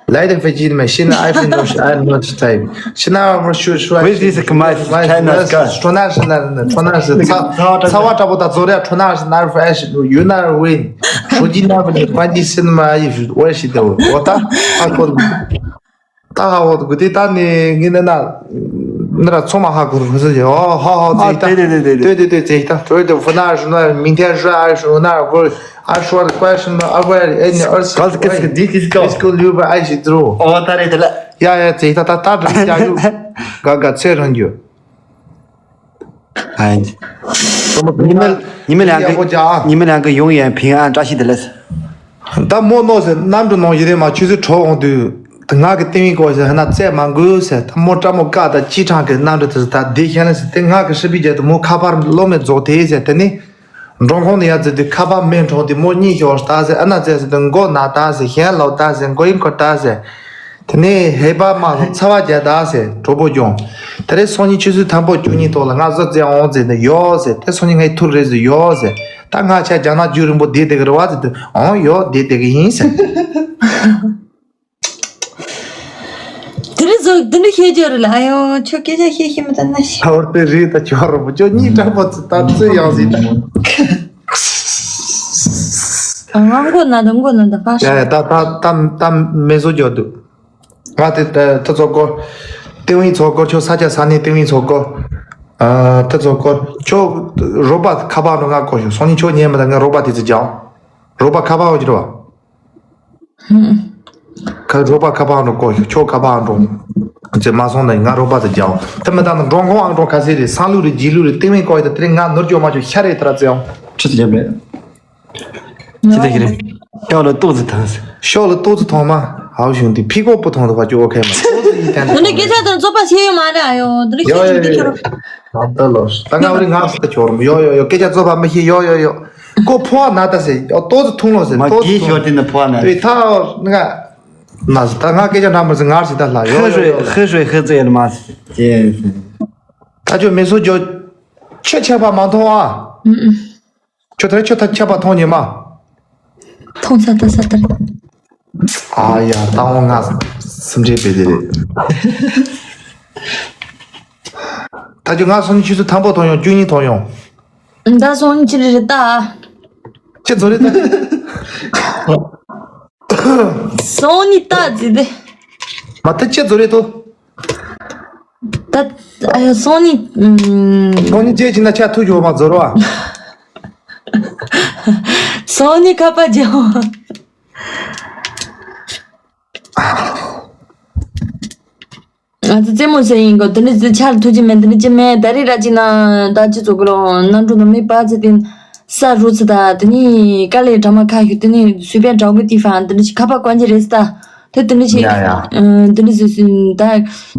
Leider verdient mehr China einfach nur ein nur Teil. China muss schon schon Wie diese Gemeinschaft China ist geil. Schon nach schon nach schon nach schon ཚ་ཚ་བ་དྲག་པོ་ད་བཟོ་རེ་ཁྲོ་ན་ཞིག་ན་ཧྥ་ཞིག་ཡོད་ན་ཝིན་ཧྲོ་ཇི་ན་ཝིན་ཧྥ་ཇི་སིན་མ་ཡི་ཧྥ་ཞིག་ད་འོ་ད་ཧ་གོ། ད་ཧ་གོ་གི་དེ་ད་ནི་ངི་ནི་ན་ནི་ར་ཚོ་མ་ཧ་གོ་གི་ཧུ་སི་ཡོ་ཧ་ཧ་ཨ་ཙེ་ད་དེ་དེ་དེ་དེ་དེ་དེ་དེ་དེ་ད་ཧྲོ་དེ་ཧྥུ་ན་ཧྲི་ན་མིང་ཐེ་ཧྲི་ཨ་ཧྲི་ན་ཧྥུ་ཨ་ཧྲི་ཀ་ཤི་ན་ཨ་ཧྥུ་ཨ་ནི་ཨར་སི་གལ་སྲིད་འདི་གིས་ཀ་སྐུ་ལུས་པ་ཨ་ཞིག་འདུག་ཨོ་ད་རེད་དེ་ལ། ཡ་ཡ་ཙེ་ད་ད་ད་དྲི་རྒྱ་ཡུ་ག་ག་ཚེ་རང་རྒྱུ། ཉི་མ་ཉི་མ་ལ་ཡང་ཉི་མ་ལ་ཡང་ཡོང་ཡང་ཕིང་ཨང་བཀྲ་ཤིས་བདེ་ལེགས། ད་མོ་ནོ་ཟེར་གནམ་གྲུ་ནང་ཡི་རེ་མ་ཆུ་ཚོད་གྲོགས་འོང་དུས་ད་ང་གི་ཏིང་ངེ་གོ་ཟེར་ཧ་ན་བཙས་མ་དགོས་ཟེར། ད་མོ་བཀྲ་མོ་བཀའ་ད་ཅི་གྲང་གི་གནམ་གྲུ་དེ་ད་བདེ་ཤན་ལ་ཟེར། དེ་ང་གི་ཧྲི་པི་རྒྱལ་དུ་མོ་ཁ་པར་བློ་མེད་རྫོགས་དེ་ཟེར། དེ་ནི་འགྲོ་ཁོང་ནི་ཡ་ཟེར་དུས་ཁ་པར་མེད་འགྲོ་དེ་མོ་གཉིད་ཤོར་ད་ཟེར། ཨ་ན་ཟེར་ཟེར་དུ་མགོ་ན་ད་ཟེར། ཞན་ལོ་ད་ཟེར། མགོ་ཡིན་ཁོ་ད་ཟེར། དེ་ནས་ཧེ་པ་མ་ལ་ཚ་བ་རྒྱ་དག་ཟེར་གྲོགས་པོ་ཀྱང་། དེ་རེད་སང་ཉིན་ཆུ་ཚོད་ཐམ་པོ་བཅུ་གཉིས་ཐོག་ལ་ང་བཟོ་རྩེ་འོང་ཟེར་ནས་ཡོད་ཟེར། དེ་སང་ཉིན་ངའི་ཐུག་རེད་ཟེར་ཡོད་ཟེར། ད་ང་ཆ་རྒྱ་ནག་རྒྱུ་རིང་པོ་བསྡད་དེ་གི་རེད་བ་ཟེར་དུས་འོང་ཡོད་བསྡད་དེ་གི་ཡིན་ཟེར། དེ་རེད་བཟོ་དེ་འདྲ་བཤད་རྒྱུ་རེད་ལ། ཨ་ཡོ་ཁྱོད་སྐད་ཆ་བཤད་ཤེས་མི་ད་ན་ཤི། ཧོར་དེ་རེད་ད་ཁྱོད་རོ་པོ་ཁྱོད་གཉིས་དྲག་པོ་ཚོ་ད་ཚོད་ཡང་ཟིན། ང་མགོ་ན་ད་མགོ་ན་ད་ཧྥ་ཡ་ཡ་ད་ད་ད་ད་མེ་བཟོ་རྒྱག་འདུག་ང་དེ་ད་ད་ཚོ་སྐོར། ཏེ་ཝིན་ཚོ་སྐོར་ཁྱོད་ས་ཆ་ས་གནས་ཏེ་ཝིན་ཚོ་སྐོར། ཨ་ད་ཚོ་སྐོར་ཁྱོད་རོགས་པ་ཁ་པར་ནང་ང་སྐོར་ཞུ་སང་ཉིན་ཁྱོད་ཉན་མ་ད་ང་རོགས་པ་དེ་ཚོ་རྒྱག་རོགས་པ་ཁ་པར་འོ་ཅི་རོ། ཁ་རོགས་པ་ཁ་པར་ནང་སྐོར་ཞུ་ཁྱོད་ཁ་པར་འགྲོ། ཅེ་མ་སོང་ན་ང་རོགས་པ་དེ་རྒྱག་དེ་མི་ད་ན་འགྲོ་ཁོང་ཨང་འགྲོ་ཁ་སེ་རེད། སང་ལུག་རེད་རྗེས་ལུག་རེད་ཏེ་ཝིན་སྐོར་ཡ་ད་དེ་རིང་ང་ནོར་རྒྱུ་མ་བྱུང་ཤ་རེད་ད་ར་ཚེ་ཡང་། ཆི་ཟེར་རྒྱབ་རེད། ཅི་ཟེར་གྱི་རེད། ཤོག་ལ་ཏོག་ཙི་ཐང་ཟེར། ཤོག་ལ་ཏོག་ཙི་ཐང་མ། ཧའོ་ཞུང་དེ་ཕི་གོ་པོ་ཐང་དུ་བ་ཅོ་ཁའི་མ་ཏོག་ཙི་ཡིན་ཏན་དེ་ནི་སྐད་ཆ་དང་རྩོད་པ་བྱེད་ཡོད་མ་རེད། ཨ་ཡོ་འདི་རིགས་ཡོ་ཤེས་ཡོ་ཀྱི་འདི་ཡོ་ཁྱོད་རོ། ཡོ། ད་ལྟ་ལོ། ད་ང་བ་རི་ང་སུ་ད་ཁྱོར་མོ་ཡོ་ཡོ་ཡོ་སྐད་ཆ་རྩོད་པ་མི་ཤེས་ཡོ་ཡོ་ཡོ། ཀོ་ཕོ་བ་ན་ད་ཟེར་ཡོ་ཏོག་ཙི་ཐུང་ལོ་ཟེར་མ་ཏོག་ཙི་གིས་ཐུང་ཤོར་ཏེ་ན་ཕོ་བ་ན་དེ་ཐ་ང་ན་ཟེར་ད་ང་སྐད་ཆ་འདྲ་མ་ཟེར་ངར་ཟེར་ད་ལ་ཡོ་ཧི་ཡོ་ཧྲོས་ཡོ། ཧི་ཧྲོས་ཧི་ཙི་ཡོད་མ་ཟེར་ཅེས་ཟེར། ད་ཁྱོད་མི་སུ་ཇོ། ཁྱོད་ཆད་པ་མ་མཐོང་ཨ། ཁྱོད་ཐར་ཁྱོད་ཐར་ཁྱབ་པ་མཐོང་ཉེ་མ། མཐོང་ས་ལྟ་ས་ལྟར། ཨ་ཡ་ད་འོང་ང་སེམས་ཁྲལ་བྱེད་དེ་རེད། ད་ཁྱོད་ང་སོང་ཆུ་ཚོད་ཐམ་པོ་མཐོང་ཡོང་བཅུ་གཉིས་མཐོང་ཡོང་། ད་སོང་ཆི་རེད་ད། ཁྱེད་ཚོ་རེད་ད། སོང་ནི་ད་ཟི་དེ། མ་ད་ཁྱེད་ཚོ་རེད་དོ། ད་ཨ་ཡོ་སོང་ནི། ཨུམ། སོང་ནི་རྗེས་ཀྱི་ན་ཆ་ཐུག་ཡོད་མ་ཛོར་བ། སོང་ནི་ཁ་པ་རྒྱག་ཨ་ཙི་རྩེད་མོ་ཟེར་ཡིན་གོ། དེ་འདྲ་ཅི་ཆར་ཐུག་ཅི་མེད། དེ་འདྲ་ཅི་མེད། ད་རེས་ར་ཅི་ན་ད་ཅི་ཚོ་གི་རོ་ནང་འགྲོ་ན་མི་པ་ཚེ་དེ་ས་རུ་ཚི་ད་དེ་ནི་དཀའ་ལས་དྲ་མ་ཁ་ཞུ་དེ་ནི་སུས་པའི་འདྲ་གི་ཏི་ཧྥན་དེ་འདྲ་ཅི་ཁ་པ་གོན་ཅི་རེད་ད། དེ་དེ་འདྲ་ཅི་ཡ་ཡ། དེ་འདྲ་ཅི་ད་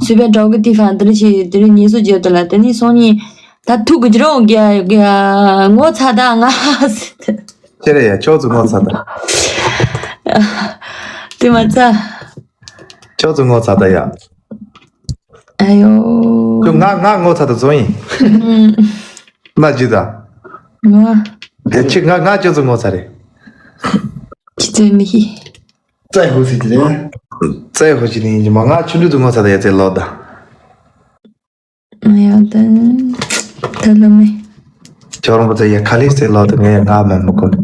སུས་པའི་འདྲ་གི་ཏི་ཧྥན་དེ་འདྲ་ཅི་དེ་འདྲ་ཉེས་སུ་བརྗོད་དེ་ལ་དེ་ནི་སོང་ནི་ད་ཐུག་གི་ཅི་རོ་གི་ཡ་ངོ་ཚ་ད་ང་ཧ་སི་དེ། ཁྱེད་རེ་ཡ་ཁྱོད་ཚོ་ངོ་ཚ་ད། དེ་མ་ཚ། ཁྱོད་ཚོ་ངོ་ཚ་ད་ཡ། ཨ་ཡོ། ཁྱོད་ང་ང་ངོ་ཚ་ད་བཟོ་ཡིན། ཨུམ། ན་ཇི་ད། ང་། ཡ་ཁྱེད་ང་ང་ཁྱོད་ཚོ་ངོ་ཚ་རེད། ཁྱི་ཚོས་མི་ཤེས། ཙའི་ཧུ་སི་ཅི་རེད། ཙའི་ཧུ་ཅི་རེད་ཡིན་གྱི་མ་ང་ཆུ་འདྲུད་དུ་ངོ་ཚ་ད་ཡ་ཙའི་ལོ་ད། ང་ཡང་དེ་ཐ་ལ་མེ། ཁྱོད་རང་པོ་ཚེ་ཡ་ཁ་ལིས་ཚེ་ལོ་དུ་ངས་ཡ་ང་མེད་མི་དགོས།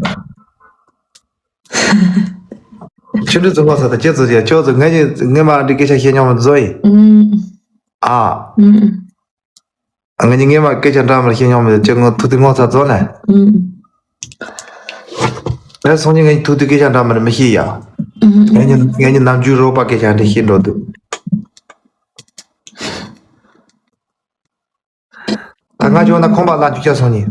ཆུ་འདྲུད་ཚོ་ངོ་ཚ་ད་ཁྱེད་ཚོ་ཡ་ཁྱོད་ཚོ་ངས་ངས་མ་འདི་སྐད་ཆ་བཤད་མྱོང་མི་བཟོ་ཡིན། ཨུམ། ཨ། ཨུམ། ང་གཉིས་ངས་མ་སྐད་ཆ་འདྲ་མར་བཤད་མྱོང་མི་འདུག་ཁྱེད་ངོ་ཐུག་དུས་ངོ་ཚ་བཟོ་ནས། ཨུམ། ངས་སོང་ཉིན་ངས་ཐུག་དུས་སྐད་ཆ་འདྲ་མར་མི་བཤད་ཡ། ཨུམ། ངས་ཉིན་ངས་ཉིན་ནམ་རྒྱུན་རོགས་པ་སྐད་ཆ་འདྲ་བཤད་འགྲོ་འདུག་ད་ང་ཅོ་ན་ཁོམ་པ་ལ་འཇུ་ཆ་སོང་ཉིན།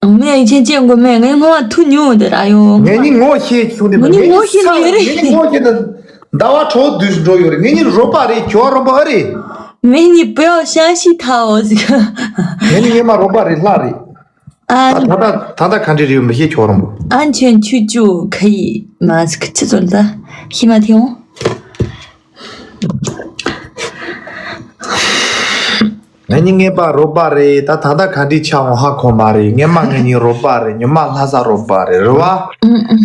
我们以前见过面，ངས་ངོ་མ་ཐུག་མྱོང་དེ་ར་ཡོ། ངས་ནི་ངོ་ཤེས་ཁྱོད་ནི་ངས་ནི་ངོ་ཤེས་ནི་ཡོད་རེད། ངས་ནི་ངོ་ཤེས་ནི་ཟླ་བ་དྲུག་བདུན་འགྲོ་ཡོད་རེད། ངས་ནི་རོགས་པ་རེད། ཁྱོད་རོགས་པ་ཨེ་རེད། 美女不要相信他哦，这个。 ངས་ནི་ངས་མ་རོགས་པ་རེད། ལྷ་རེད། 啊，ད་ད་ད་ད་ག་འདྲ་རེད་མི་ཤེས། ཁྱོད་རོགས་པ། 安全去就可以吗？这个这种的，起码听。 ངེད་གཉིས་ངེས་པ་རོགས་པ་རེད། ད་ད་ལྟ་ག་འདྲས་ཆགས་ཡོང་ཧ་གོ་མ་རེད། ངེད་མ་ངེད་གཉིས་རོགས་པ་རེད། ཉི་མ་ལྷ་ས་རོགས་པ་རེད། རེད་བ།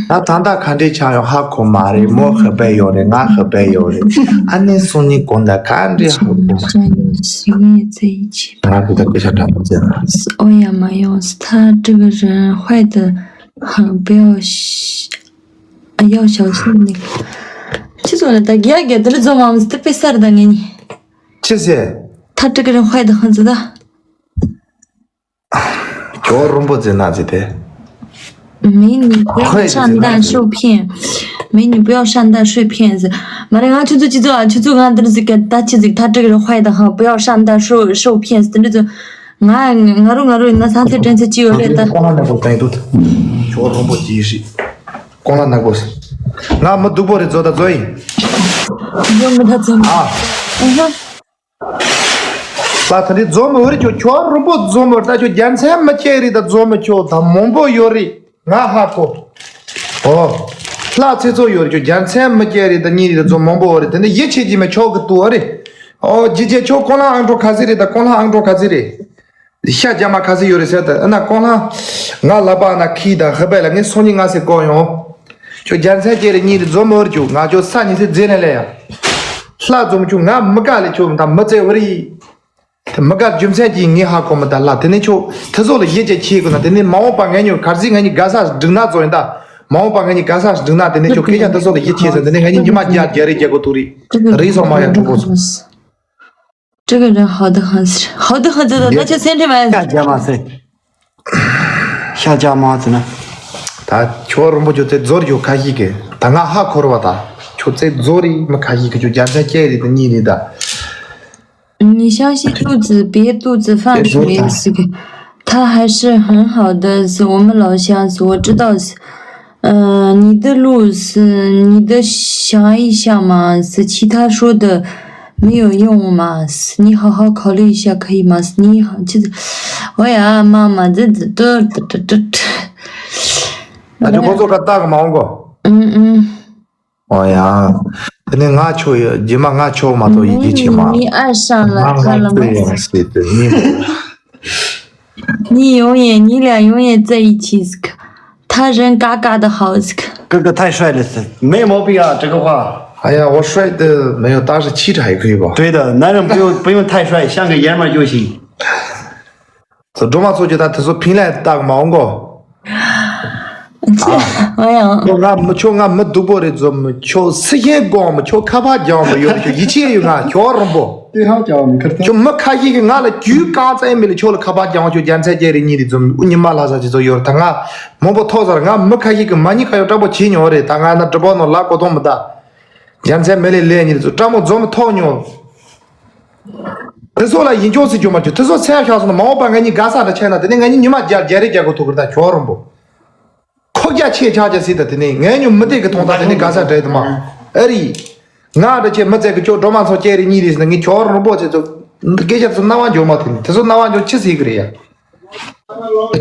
ད་ད་ལྟ་ག་འདྲས་ཆགས་ཡོང་ཧ་གོ་མ་རེད། མོ་ཧ་བས་ཡོད་རེད། ང་ཧ་བས་ཡོད་རེད། ཨ་ནེ་སོང་ཉིན་གོང་ད་ག་འདྲས་ཧ་གོ་མ་རེད། 在一起。 ང་ཁོ་ད་སྐད་ཆ་འདྲ་མོ་བྱས་ན། 欧阳马勇，他这个人坏得很，不要，要小心那个。这种人，他给给的这种嘛，是特别事儿的呢。 ཅི་ཟེར། 他这个人坏得很，知道。 ཁྱོད་རོང་པོ་ཟེར་ན་ཟེར་ཏེ། 美女不要上当受骗，美女不要上当受骗。 མ་རེད། ང་ཆུ་ཚོད་ཅི་ཚོད་ཨ། ཆུ་ཚོད་ང་འདིར་ཟིག་ག་ད་ཅི་ཟིག 他这个人坏得很，不要上当受受骗。 འདི་ཚོ་ང་ང་རུ་ང་རུ་ན་ས་ཚེ་དྲན་ཚེ་ཅི་ཡོད་རེད་ད། ཁོང་ལ་ནག་པོ་བཏང་ཡིན་འདུག་ཁྱོད་རོང་པོ་ཅི་ཡིན་ཧྲི། ཁོང་ལ་ནག་པོ་ཟེར། ང་མི་སྡུག་པོ་རེད། ཛོ་ད་ཛོ་ཡིན། ཛོ་མི་ད་ཛོ་མི། ཨ། ཨ་ཧ། ལ་ད་འདི་འཛོམས་འོར་ཁྱོད་ཁྱོད་རུ་པོ་འཛོམས་འོར་ད་ཁྱོད་རྒྱལ་མཚན་མི་སྐྱེ་རི་ད་འཛོམས་ཁྱོད་ད་མང་པོ་ཡོད་རི་ང་ཧ་གོ། ཨོ། ལྷ་ཚེ་ཚོ་ཡོད་རི་ཁྱོད་རྒྱལ་མཚན་མི་སྐྱེ་རི་ད་གཉིས་རི་ད་འཛོམས་མང་པོ་ཡོད་རི། དེ་འདི་ཡིད་ཆེས་ཀྱི་མི་ཆོག་གི་ཏུ་ཨོ་རི། ཨོ་ཇི་ཇེ་ཁྱོད་ཀོང་ལྷ་ཨང་གྲོ་ཁ་ཟི་རི་ད་ཀོང་ལྷ་ཨང་གྲོ་ཁ་ཟི་རི། ཤ་རྒྱ་མ་ཁ་སི་ཡོད་རེད་ཟེར་ཏེ། ཨ་ན་ཀོང་ལྷ། ང་ལ་པ་ན་ཁི་དང་ཧི་པའི་ལ་ངས་སོང་ཉིན་ང་སེ་ཀོ་ཡོང་། ཁྱོད་རྒྱལ་མཚན་སྐྱེ་རེ་གཉིས་རེ་འཛོམས་མོར་རྒྱུ་ང་ཁྱོད་ས་ཉི་སེ་རྫས་ལེན་ལེ་ཡ། ལྷ་འཛོམས་ཁྱོད་ང་མི་དཀའ་ལས་ཁྱོད་ད་མི་ཚེ་བ་རི། དེ་མི་དཀའ་རྒྱུ་མཚན་གྱིས་ངས་ཧ་གོ་མི་ད་ལ་དེ་ནས་ཁྱོད་ཐི་ཚོ་ལ་ཡིད་ཀྱི་ཆེས་ཀུ་ན་དེ་ནས་མ་འོངས་པ་ངས་ཉོ་གར་སི་ངས་ཉི་དགའ་ས་སྒྲིག་ན་ཚོ་ཡིན་ད། མ་འོངས་པ་ངས་ཉི་དགའ་ས་སྒྲིག་ན་དེ་ནས་ཁྱོད་སྐད་ཆ་ཐི་ཚོ་ལ་ཡིད་ཆེས་ཟེར་དེ་ནས་ངས་ཉི་ཉི་མ་རྒྱ་རྒྱ་རེ་རྒྱ་གོ་ཐུག་རི། རི་སོང་མ་ཡ་གྲུ་གོ་སོང་། 这个人好得很，好得很，这个那就先这么。 ཤ་རྒྱ་མ་ཟེར། ཤ་རྒྱ་མ་ཟེར་ན། ད་ཁྱོད་རོང་པོ་ཁྱོད་ཚེ་རྫོར་ཡོད་ཁ་ཤས་ཀྱི་ད་ང་ཧ་འཁོར་བ་ད། ཁྱོད་ཚེ་རྫོར་རི་མི་ཁ་ཤས་ཀྱི་ཁྱོད་རྒྱལ་མཚན་སྐྱེ་རི་ད་གཉིས་རི་ད། 你相信兔子，别肚子饭是没意思的。他还是很好的，是我们老乡，是我知道，是，呃，你的路是，你的想一想嘛，是其他说的没有用嘛，是你好好考虑一下，可以吗？是你好，就是，我呀，妈妈，这，这，这，这，这，这。 ཨ་ཅོ་ཁོ་ཚོ་ཁ་བཏགས་མ་འོང་གོ། 嗯嗯。 ཨོ་ཡ། དེ་ནས་ང་ཁྱོད་ཡ་རྗེས་མ་ང་ཁྱོད་མ་གཏོགས་ཡིད་ཆེས་མ། 你爱上了他了吗？ ང་ཁྱོད་ཡང་ཟེར་དུ་ཡིན། 你永远，你俩永远在一起。他人嘎嘎的好。 哥哥太帅了，没毛病啊，这个话。 哎呀，我帅的没有，但是气质还可以吧。 对的，男人不用，不用太帅，像个爷们儿就行。 སྒྲོལ་མ་ཚོ་ཁྱོད་ད་དེ་ཚོ་ཕིང་ལན་བཏགས་མ་འོང་གོ། ཨ་ཡང་། ཁྱོད་ང་མི་ཁྱོད་ང་མི་སྡུག་པོ་རེད་ཚོ་མི་ཁྱོད་སི་ཤན་གོང་མི་ཁྱོད་ཁ་པར་རྒྱང་མི་ཡོད་ཁྱོད་ཡིད་ཆེས་ཡོད་ང་ཁྱོད་རོང་པོ། ཏི་ཧང་ཀྱང་མི་ཁར་ཐལ། ཁྱོད་མི་ཁ་ཤས་ཀྱིས་ང་ལ་རྒྱུས་གང་ཙམ་མི་ལ་ཁྱོད་ལ་ཁ་པར་རྒྱང་ཁྱོད་རྒྱལ་མཚན་སྐྱེ་རེ་གཉིས་རེ་ཚོ་མི་ཉི་མ་ལྷ་ས་ཅི་ཚོ་ཡོད་ད་ང་མང་པོ་ཐོག་ཟེར་ང་མི་ཁ་ཤས་ཀྱིས་མ་ཉི་ཁ་ཡོད་དྲག་པོ་བྱེད་མྱོང་རེད་ད་ང་ན་གྲི་པོ་ནོ་ལ་གོ་ཐོང་མི་ད། རྒྱལ་མཚན་མི་ལས་ལས་གཉིས་རེ་ཚོ་དྲག་མོ་འཛོམས་མི་ཐོག་མྱོང་། དེ་ཚོ་ལ་ཡིན་ཆོག་སྲིད་རྒྱུ་མ་རྒྱུ་དེ་ཚོ་མཚན་ཤག་སོང་ན་མ་འོངས་པ་ང་གཉིས་དགའ་ས་འདྲ་ཆགས་ན་དེ་ནས་ང་གཉིས་ཉི་མ་རྒྱ་རྒྱ་རེ་རྒྱ་གོ་ཐུག་གི་རེད་ད་ཁྱོད་རོང་པོ། ཁོ་རྒྱ་ཆེ་ཆགས་རྒྱ་སྲིད་ད་དེ་ནས་ངའི་ཉུ་མི་དེ་གི་ཐོང་ད་དེ་ནས་དགའ་ས་འདྲ་ཡི་དུ་མ་ཨ་རི། ང་འདྲ་ཆེ་མི་ཚད་གི་ཁྱོད་སྒྲོལ་མ་ཚོ་སྐྱེ་རེ་གཉིས་རེ་ཟེར་ན་ངས་ཁྱོད་རོང་པོ་ཆེ་ཚོ་སྐད་ཆ་ཚོ་རྣ་བ་འཇོག་མ་ཐུབ་ནས་དེ་ཚོ་རྣ་བ་འཇོག་ཅི་ཟེར་གི་རེད་ཡ།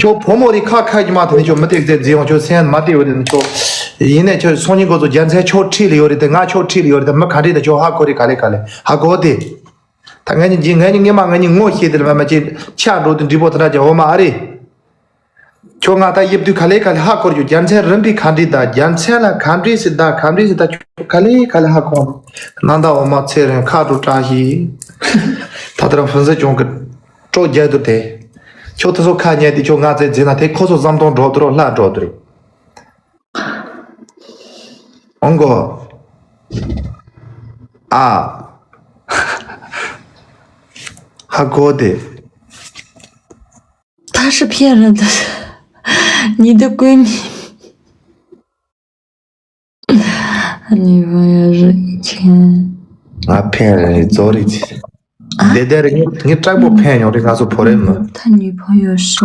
ཁྱོད་ཕོ་མོ་རི་ཁ་ཁ་གི་མ་དེ་ནས་ཁྱོད་མི་དེ་གི་ཚད་རྫི་ཡོང་ཁྱོད་སེམས་མ་དེ་བ་དེ་ནས་ཁྱོད་ཡིན་ནས་ཁྱོད་སོང་ཉིན་གོ་ཚོ་རྒྱལ་མཚན་ཁྱོད་ཁྲིད་ལ་ཡོད་རེད་དེ་ང་ཁྱོད་ཁྲིད་ལ་ཡོད་རེད་དེ་མི་ག་འདྲས་དེ་ཁྱོད་ཧ་གོ་རེད་ག་ལེ་ག་ལེ་ཧ་གོ་དེ། ད་ང་གཉིས་ཀྱིས་ང་གཉིས་ངེས་མ་ང་གཉིས་ངོ་ཤེས་དེ་ལ་མ་མ་ཅིག་ཆགས་འགྲོ་དུས་འདྲི་པོ་དེ་འདྲ་ཀྱང་འོ་མ་ཨ་རེད། ཁྱོད་ང་ད་ཡིབ་དུས་ག་ལེ་ག་ལེ་ཧ་གོ་རྒྱུ་རྒྱལ་མཚན་རིམ་པས་ག་འདྲི་ད་རྒྱལ་མཚན་ལ་ག་འདྲི་སི་ད་ག་འདྲི་སི་ད་ཁྱོད་ག་ལེ་ག་ལེ་ཧ་གོ་ནང་ད་འོ་མ་ཚེ་རིང་ཁ་དྲོ་བཀྲ་ཤིས། ད་ལྟ་རང་ཕུན་སུམ་ཚོགས་ཀྱི་སྤྲོ་རྒྱལ་དུ་དེ། ཁྱོད་དེ་ཚོ་ཁ་ཉན་དུས་ཁྱོད་ང་ཚེ་འཛིན་ན་དེ་ཁོ་ཚོ་བསམ་སྟངས་འགྲོ་དུ་རོ་ལྷ་འགྲོ་དུ་རེད། ཨང་གོ། ཨ། ཧ་གོ་དེ། 他是骗人的，你的闺蜜，你朋友是一千。ང་ཕན་རེད་རྫོགས་རེད་ཅི། བསྡད་བསྡད་རེད། ངས་ངས་སྐྲག་པོ་ཕན་ཡོང་རེད། ང་ཚོ་བོད་རིགས་མི། 他女朋友是 ཁ་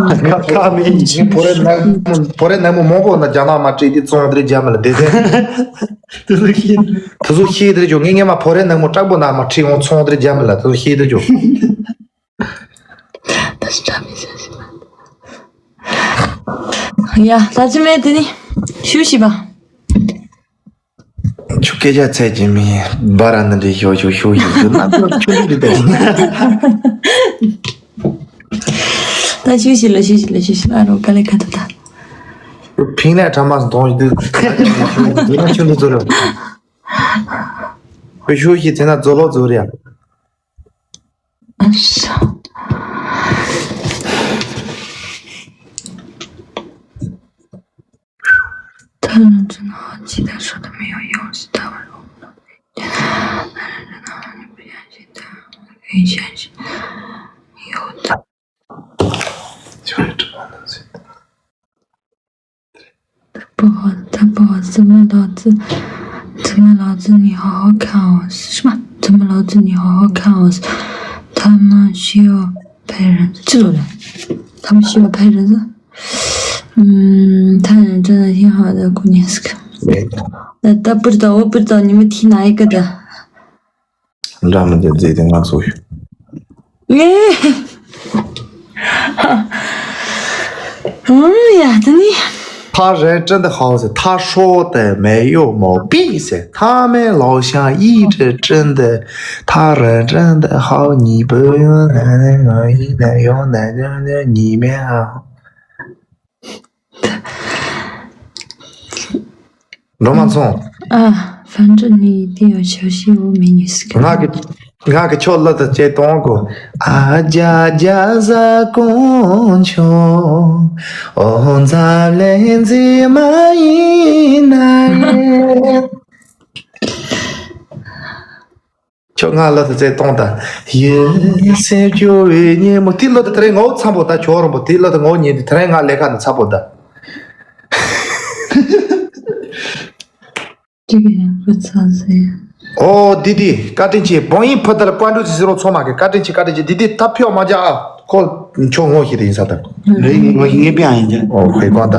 ཁ་མིན། ངས་བོད་རིགས་ནང་བོད་རིགས་ནང་མི་མང་པོ་ན་རྒྱ་ནག་མ་བྲིས་ཏེ་བཙོང་དེ་རྒྱ་མི་ལ་བསྡད་བསྡད། དེ་ཚོ་ཤེས། དེ་ཚོ་ཤེས་དེ་རེད་ཇོ། ངས་ངས་མ་བོད་རིགས་ནང་མི་སྐྲག་པོ་ན་མ་ཁྲིད་འོང་བཙོང་དེ་རྒྱ་མི་ལ། དེ་ཚོ་ཤེས་དེ་ཇོ། ཡ། ད་ཅི་མེད་དེ་ནི་ཤུ་ཤི་བ། ཆུ་སྐད་ཆ་ཚད་ཀྱི་མི་སྦ་ར་ནི་འདྲི་ཤོ་ཤོ་ཤོ་ཤོ་ཤོ་ན་ཁོ་ཆུ་ལི་འདྲི་དེ། ད་ཤུ་ཤི་ལ་ཤུ་ཤི་ལ་ཤུ་ཤི་ལ་རོ་ཀ་ལེ་ཁ་ཐུ་ད། ཕིང་ལས་ཁྲ་མ་སོང་དོང་ཞིག་འདུག་འདི་ན་ཆུ་ལི་ཚོ་རེ། ཁོ་ཤུ་ཤི་ཚེ་ན་ཛོ་ལོ་ཛོ་རེ། ཨ་ཤ། 他人真的好期待，说的没有用，是他们。他人真的好，你不相信他，我可以相信。有的。不好，他不好，怎么老子，怎么老子你好好看哦？什么？怎么老子你好好看哦？他们需要拍人，这种人，他们需要拍人了。 嗯，他人真的挺好的，姑娘是个。那他不知道，我不知道你们提哪一个的。འདྲ་མི་འདྲ་མཛེས་དེ་ང་ཚོ་ཡོད། ཨེ། ཨང་ཡ་ད་ནི། 他人真的好，他说的没有毛病噻，他们老乡一直真的，他人真的好，你不用那个，我一点用那个，你们啊。 འགྲོ་མ་སོང་། ཨ། 反正你一定要小心，我美女是个。 ང་གི་ང་གི་ཁྱོད་ལ་ད་ཅེ་གཏོང་གོ། ཨ་ཇ་ཇ་ཟ་ཀོང་ཆོ། ཨོ་ཛ་ལེ་ཛི་མ་ཡིན་ན་ཡེ། ཁྱོད་ང་ལ་དུ་རྩེ་གཏོང་དང་། ཡེ་སེམས་སྐྱོ་བའི་ཉིན་མོ། དེ་ལོ་དུ་དེ་རིང་ངོ་བོ་འཚམ་པོ་ད་ཁྱོད་རོང་པོ། དེ་ལོ་དུ་ངོ་བོ་ཉིན་དེ་དེ་རིང་ང་ལས་ཀ་ནི་འཚམ་པོ་ད། 这个也不错噻。 ཨོ་དི་དི་བཀའ་དྲིན་ཆེ། བོང་ཡིན་ཕུ་དར་ལ་བཀའ་འགྲོས་ཅི་ཟེར་རོ་ཚོ་མ་གི། བཀའ་དྲིན་ཆེ་བཀའ་དྲིན་ཆེ། དི་དི་ད་ཕེའོ་མ་ཇ་ཨ། ཁོ་ཁྱོད་ངོ་ཤེས་དེ་ཡིན་ས་ད། རེད་ངོ་ཤེས་ངེས་པའི་ཨ་ཡིན་ཅན། ཨོ་ཁོའི་ཀོང་ད།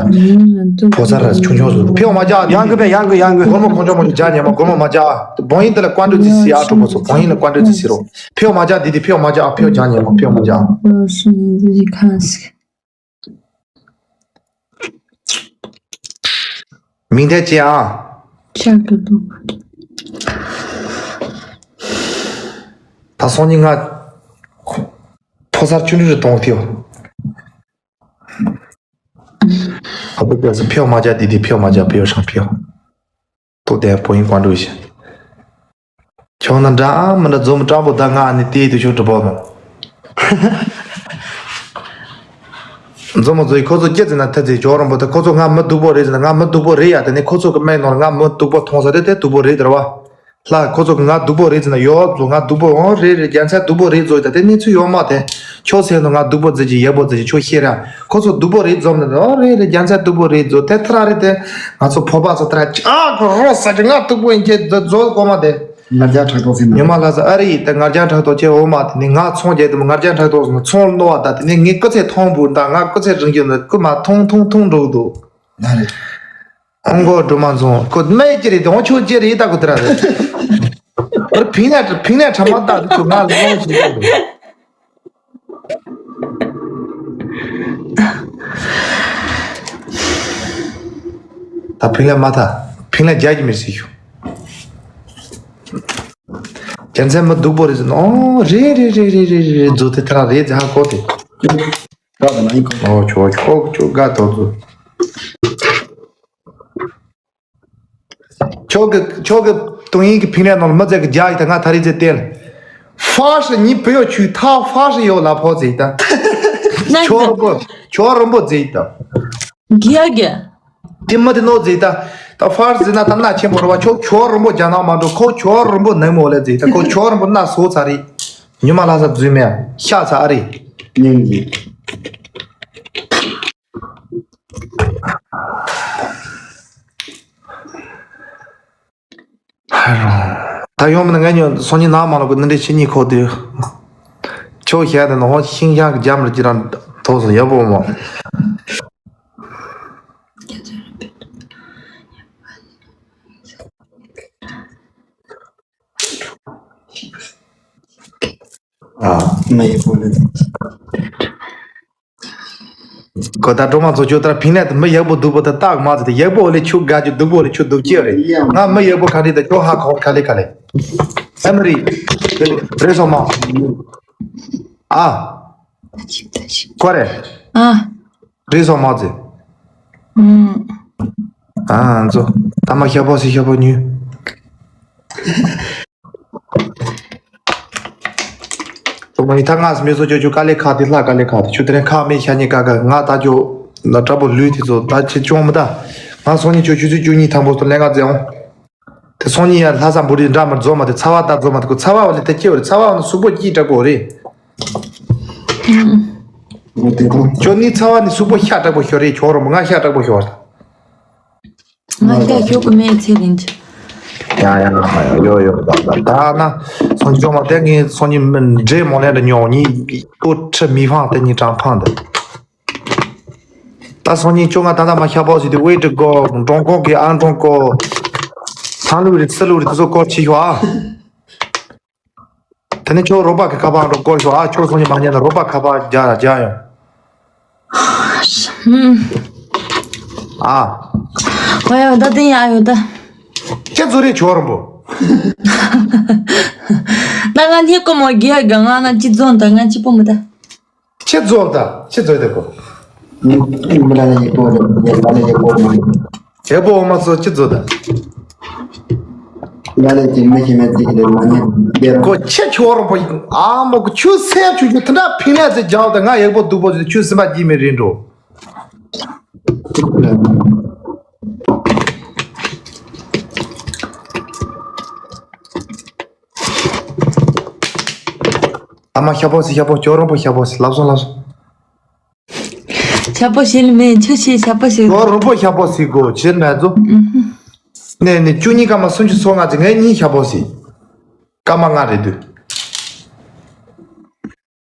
ཕོ་སར་ཆུང་ཆུང་སུ་ཕེའོ་མ་ཇ་ཨ། ཡང་གི་པས་ཡང་གི་ཡང་གི། སྒོར་མོ་ཁོང་ཆོ་མོ་ཇ་ཉེ་མ་སྒོར་མོ་མ་ཇ་ཨ། བོང་ཡིན་དེ་ལ་བཀའ་འགྲོས་ཅི་ཟེར་ཨ། གྲོགས་པོ་ཚོ་བོང་ཡིན་ལ་བཀའ་འགྲོས་ཅི་ཟེར་རོ། ཕེའོ་མ་ཇ་དི་དི་ཕེའོ་མ་ཇ་ཨ། ཕེའོ་ཇ་ཉེ་མ་ཕེའོ་མ་ཇ་ཨ། 我是你自己看是。 མིང་དེ་ཅི་ཨ། ཤ་གི་ལུག་ད་སང་ཉིན་ང་ཕོ་སར་ཆུང་ཆུང་རེ་གཏོང་ཐེའོ། ཨ་བུ་དེ་སུ་ཕེའོ་མ་ཇ་དི་དི་ཕེའོ་མ་ཇ་ཕེའོ་ཤང་ཕེའོ། ཏོ་དེ་བོ་ཡིན་ཀོང་འགྲོ་ཤི། ཁྱོད་ན་འདྲ་ཨ་མི་འདྲ་འཛོམས་སྤྲང་པོ་ད་ང་ནི་དེའི་དུ་ཆོ་གྲུ་པོ་མོ། འཛོམས་མོ་ཛོ་ཁོ་ཚོ་སྐྱེ་ཙི་ན་ཐ་ཙི་ཇོ་རོང་པོ་ད་ཁོ་ཚོ་ང་མི་སྡུག་པོ་རེད་ཟེར་ན་ང་མི་སྡུག་པོ་རེད་ཡ། དེ་ནི་ཁོ་ཚོ་གི་སྨན་ནོར་ང་མི་སྡུག་པོ་མཐོང་ས་དེ་དེ་སྡུག་པོ་རེད་དེ་ར་བ། ལྷ་ཁོ་ཚོ་གི་ང་སྡུག་པོ་རེད་ཟེར་ན་ཡོད་ཚོ་ང་སྡུག་པོ་འོང་རེད་རེད་རྒྱལ་མཚན་སྡུག་པོ་རེད་ཚོ་ད་དེ་གནས་ཚུལ་ཡོད་མ་དེ། ཁྱོད་ཟེར་ནོ་ང་སྡུག་པོ་ཙི་ཅི་ཡག་པོ་ཙི་ཅི་ཁྱོད་ཤེས་ར། ཁོ་ཚོ་སྡུག་པོ་རེད་འཛོམས་ནི་འོང་རེད་རེད་རྒྱལ་མཚན་སྡུག་པོ་རེད་ཚོ་དེ་ཐ་ར་རེད་དེ། ང་ཚོ་བོད་པ་ཚོ་ཐ་ར་ཅག་ཁོ་རོ་ས་ཅི་ང་སྡུག་པོ་ཡིན་ཁྱེད་ཚོ་ཚོ་གོ་མ་དེ། ང་རྒྱལ་ཕྲག་དོག་ཟིན་ཉི་མ་ལ་ས་ཨ་རི་ཡི་ད་ང་རྒྱལ་ཕྲག་དོག་ཁྱེད་འོ་མ་དེ་ནི་ང་ཚོང་རྒྱལ་དུ་ང་རྒྱལ་ཕྲག་དོག་ཟིན་ཚོང་ལོ་བ་ད་དེ་ནི་ངའི་སྐུ་ཚེ་ཐོང་བུ་ད་ང་སྐུ་ཚེ་རིང་རྒྱུ་ན་སྐུ་མ་ཐོང་ཐོང་ཐོང་འགྲོ་གི་འདུག་ན་རེད། ཨང་གོ་འགྲོ་མ་སོང་ཁོ་སྨད་ཀྱི་རེད་དེ་འོང་ཆོག་ཅི་རེད་ད་ཁོ་དེ་ར་རེད། ཨར་ཕིང་ནས་ཕིང་ནས་ཁྲ་མ་ད་དེ་ཚོ་ང་ལ་ལོང་ཞིག་ད་ཕིང་ལས་མ་ཐ་ཕིང་ལས་རྒྱག་གི་མེད་ཟེར་ཞུ། རྒྱལ་མཚན་མི་སྡུག་པོ་རེད་ཟེར་ནོ། ཨོ་རེད་རེད་རེད་རེད་རེད་རེད་རྫུ་དེ་ཐ་ར་རེད་ཟེར་ཧ་གོ་དེ། དགའ་དང་ན་ཡིན་གོ། ཨོ་ཆོ་ཆོ་ཆོ་དགའ་ཐོག་ཚུ། ཁྱོད་ཀྱི་ཁྱོད་ཀྱི་ཏུང་ཡིན་གྱི་ཕིང་ལས་ནང་ལ་མི་ཚེ་གི་རྒྱ་ཡི་ད་ང་ད་རེས་ཚེ་བསྟན། ཧྥ་ཧྲི་ཉི་བུ་ཡོ་ཆུ་ཐ་ཧྥ་ཧྲི་ཡོ་ལ་ཕོ་ཟེ་ད། ཁྱོད་རོ་པོ་ཁྱོད་རོ་པོ་ཟེ་ད། གི་ཡ་གི། དེ་མི་དེ་ནོ་ཟེ་ད། ད་ཧྥ་ཧྲི་ཟེ་ན་ད་ན་ཆེན་པོ་རོ་བ་ཁྱོད་ཁྱོད་རོ་པོ་རྒྱ་ནག་མ་འགྲོ་ཁོ་ཁྱོད་རོ་པོ་ནང་མོ་ལ་ཟེ་ད་ཁོ་ཁྱོད་རོ་པོ་ན་སོ་ཚ་རེད། ཉི་མ་ལ་ས་རྫུས་མེད་ཤ་ཚ་ཨ་རེད། སྙིང་གི། ད་ཡོང་མིན་ང་ཉོ་སོང་ཉིན་ནག་མ་ལོག་གི་ནི་འདྲེ་ཕྱི་གཉིས་ཁོག་དེ། ཁྱོད་ཞལ་དེ་ནང་ཧོ་ཤིང་ཤང་གི་རྒྱ་མི་ཅི་རང་ཐོག་སོང་ཡག་པོ་མོ། ཨ། མ་ཡི་པོ་ལེ། གོ་ད་སྒྲོལ་མ་མཚོ་ཁྱོད་ལྟར་ཕིང་ནས་དེ་མི་ཡག་པོ་སྡུག་པོ་དེ་རྟགས་མ་ཚོ་དེ་ཡག་པོ་ལས་ཆུ་དགའ་རྒྱུ་སྡུག་པོ་ལས་ཆུ་སྡུག་ཅེས་རེད། ང་མི་ཡག་པོ་ག་རེ་དེ་ཁྱོད་ཧ་གོ་ག་ལེ་ག་ལེ། ཨ་མི་རེད། རེད་སོང་མ། ཨ། ཁོ་རེད། ཨ། རེད་སོང་མ་ཚེ། ཨུམ། ཨ་ཚོ། ད་མ་ཤ་པོ་སི་ཤ་པོ་ཉུ། ཐོག་མ་ཡིན་ད་ང་སི་མེ་སོ་ཅོ་ཅོ་དཀའ་ལས་ཁག་དེ་ལྷ་དཀའ་ལས་ཁག་དེ་ཆུ་དེ་རིང་ཁག་མེད་ཤ་ཉེ་ཀ་ཀ་ང་ད་ཅོ་ན་དྲ་པོ་ལུས་དེ་ཚོ་ད་ཆེ་ཅོང་མི་ད། ང་སོང་ཉིན་ཆོ་ཆུ་ཚོད་བཅུ་གཉིས་ཐང་པོ་སྟོ་ལེན་ག་ཙེ་འོང་། དེ་སོང་ཉིན་ཡ་ལྷ་ས་འབུ་རི་འདྲ་མར་རྫོ་མ་དེ་ཚ་བ་ད་རྫོ་མ་དེ་ཁོ་ཚ་བ་བ་ལས་དེ་སྐྱེ་བ་རེད་ཚ་བ་བ་ན་གཟུགས་པོ་སྐྱིད་དྲག་པོ་རེད། ཁྱོད་ནི་ཚ་བ་ནི་གཟུགས་པོ་ཤ་དྲག་པོ་ཤོར་རེད་ཁྱོད་རོ་མ་ང་ཤ་དྲག་པོ་ཤོར། ང་ཤ་ཤོར་གི་མེད་ཚེ་རིང་ཅི། ཡ་ཡ་ཡོ་ཡོ་ད་ད་ད་ན་སོང་ཅོ་མ་དེ་ངས་སོང་ཉིན་འདྲེ་མོ་ལས་འདྲ་ཉོ་ཉིན་ཏོ་ཁྲི་མི་ཕང་དེ་ཉིན་གྲངས་ཕང་དེ། ད་སང་ཉིན་ཁྱོད་ང་ད་ལྟ་མ་ཤ་པོ་ཞིག་དེ་ཝེ་ཏི་གོ་འབྲོང་ཁོག་གི་ཨང་གྲོང་གོ། ཚང་ལུག་རེད་ཚི་ལུག་རེད་དེ་ཚོ་སྐོར་ཕྱི་ཤོག་ཨ། དེ་ནས་ཁྱོད་རོགས་པ་གི་ཁ་པར་འགྲོ་སྐོར་ཤོག་ཨ། ཁྱོད་སང་ཉིན་མ་ཉན་ན་རོགས་པ་ཁ་པར་རྒྱག་རྒྱག་ཡོང་། ཨ། ཨ་ཡ་ད་དེ་ཡ་ཡོད་ད། ཁྱེད་ཚོ་རེད་ཁྱོད་རོགས་པོ། ད་ང་ནི་ཀོ་མོ་རྒྱག་ག་ང་ང་ཅི་རྫོང་ད་ང་ཅི་པོ་མི་ད། ཁྱེད་ཚོ་ད་ཁྱེད་ཚོ་ཡོད་ད་གོ། མི་ལ་ལ་ཡི་གོ་རེད་ཡ་ལ་ལ་ཡི་གོ་མ་རེད། རྒྱལ་པོ་འོ་མ་ཚོ་ཁྱེད་ཚོ་ད། ལ་ལ་ཡི་མི་ཤེས་མེད་ཅིག་རེད་མ་ཉན་རྒྱལ་པོ། ཁྱེད་ཁྱོད་རོགས་པ་ཡིན་ཨ་མོ་གི་ཆུ་སེར་ཆུ་ཆུ་དེ་འདྲ་ཕིང་ལས་ཚེ་རྒྱག་ད་ང་ཡག་པོ་སྡུག་པོ་ཆུ་སིམ་པ་སྐྱིད་མེད་རེད་འགྲོ། ཨ་མ་ཤ་པོ་སི་ཤ་པོ་ཁྱོད་རོགས་པོ་ཤ་པོ་སི་ལབ་སོང་ལབ་སོང་། ཤ་པོ་ཤེས་ལ་མེད་ཆུ་ཤེས་ཤ་པོ་ཤེས། ཁྱོད་རོགས་པོ་ཤ་པོ་སི་གོ་ཆེར་མེད་ཚོ། ནས་ནས་བཅུ་གཉིས་སྐར་མ་སུམ་ཅུ་སོ་ལྔ་ཅིག་ངས་གཉིས་ཤ་པོ་སི། སྐར་མ་ལྔ་རེད་དུས།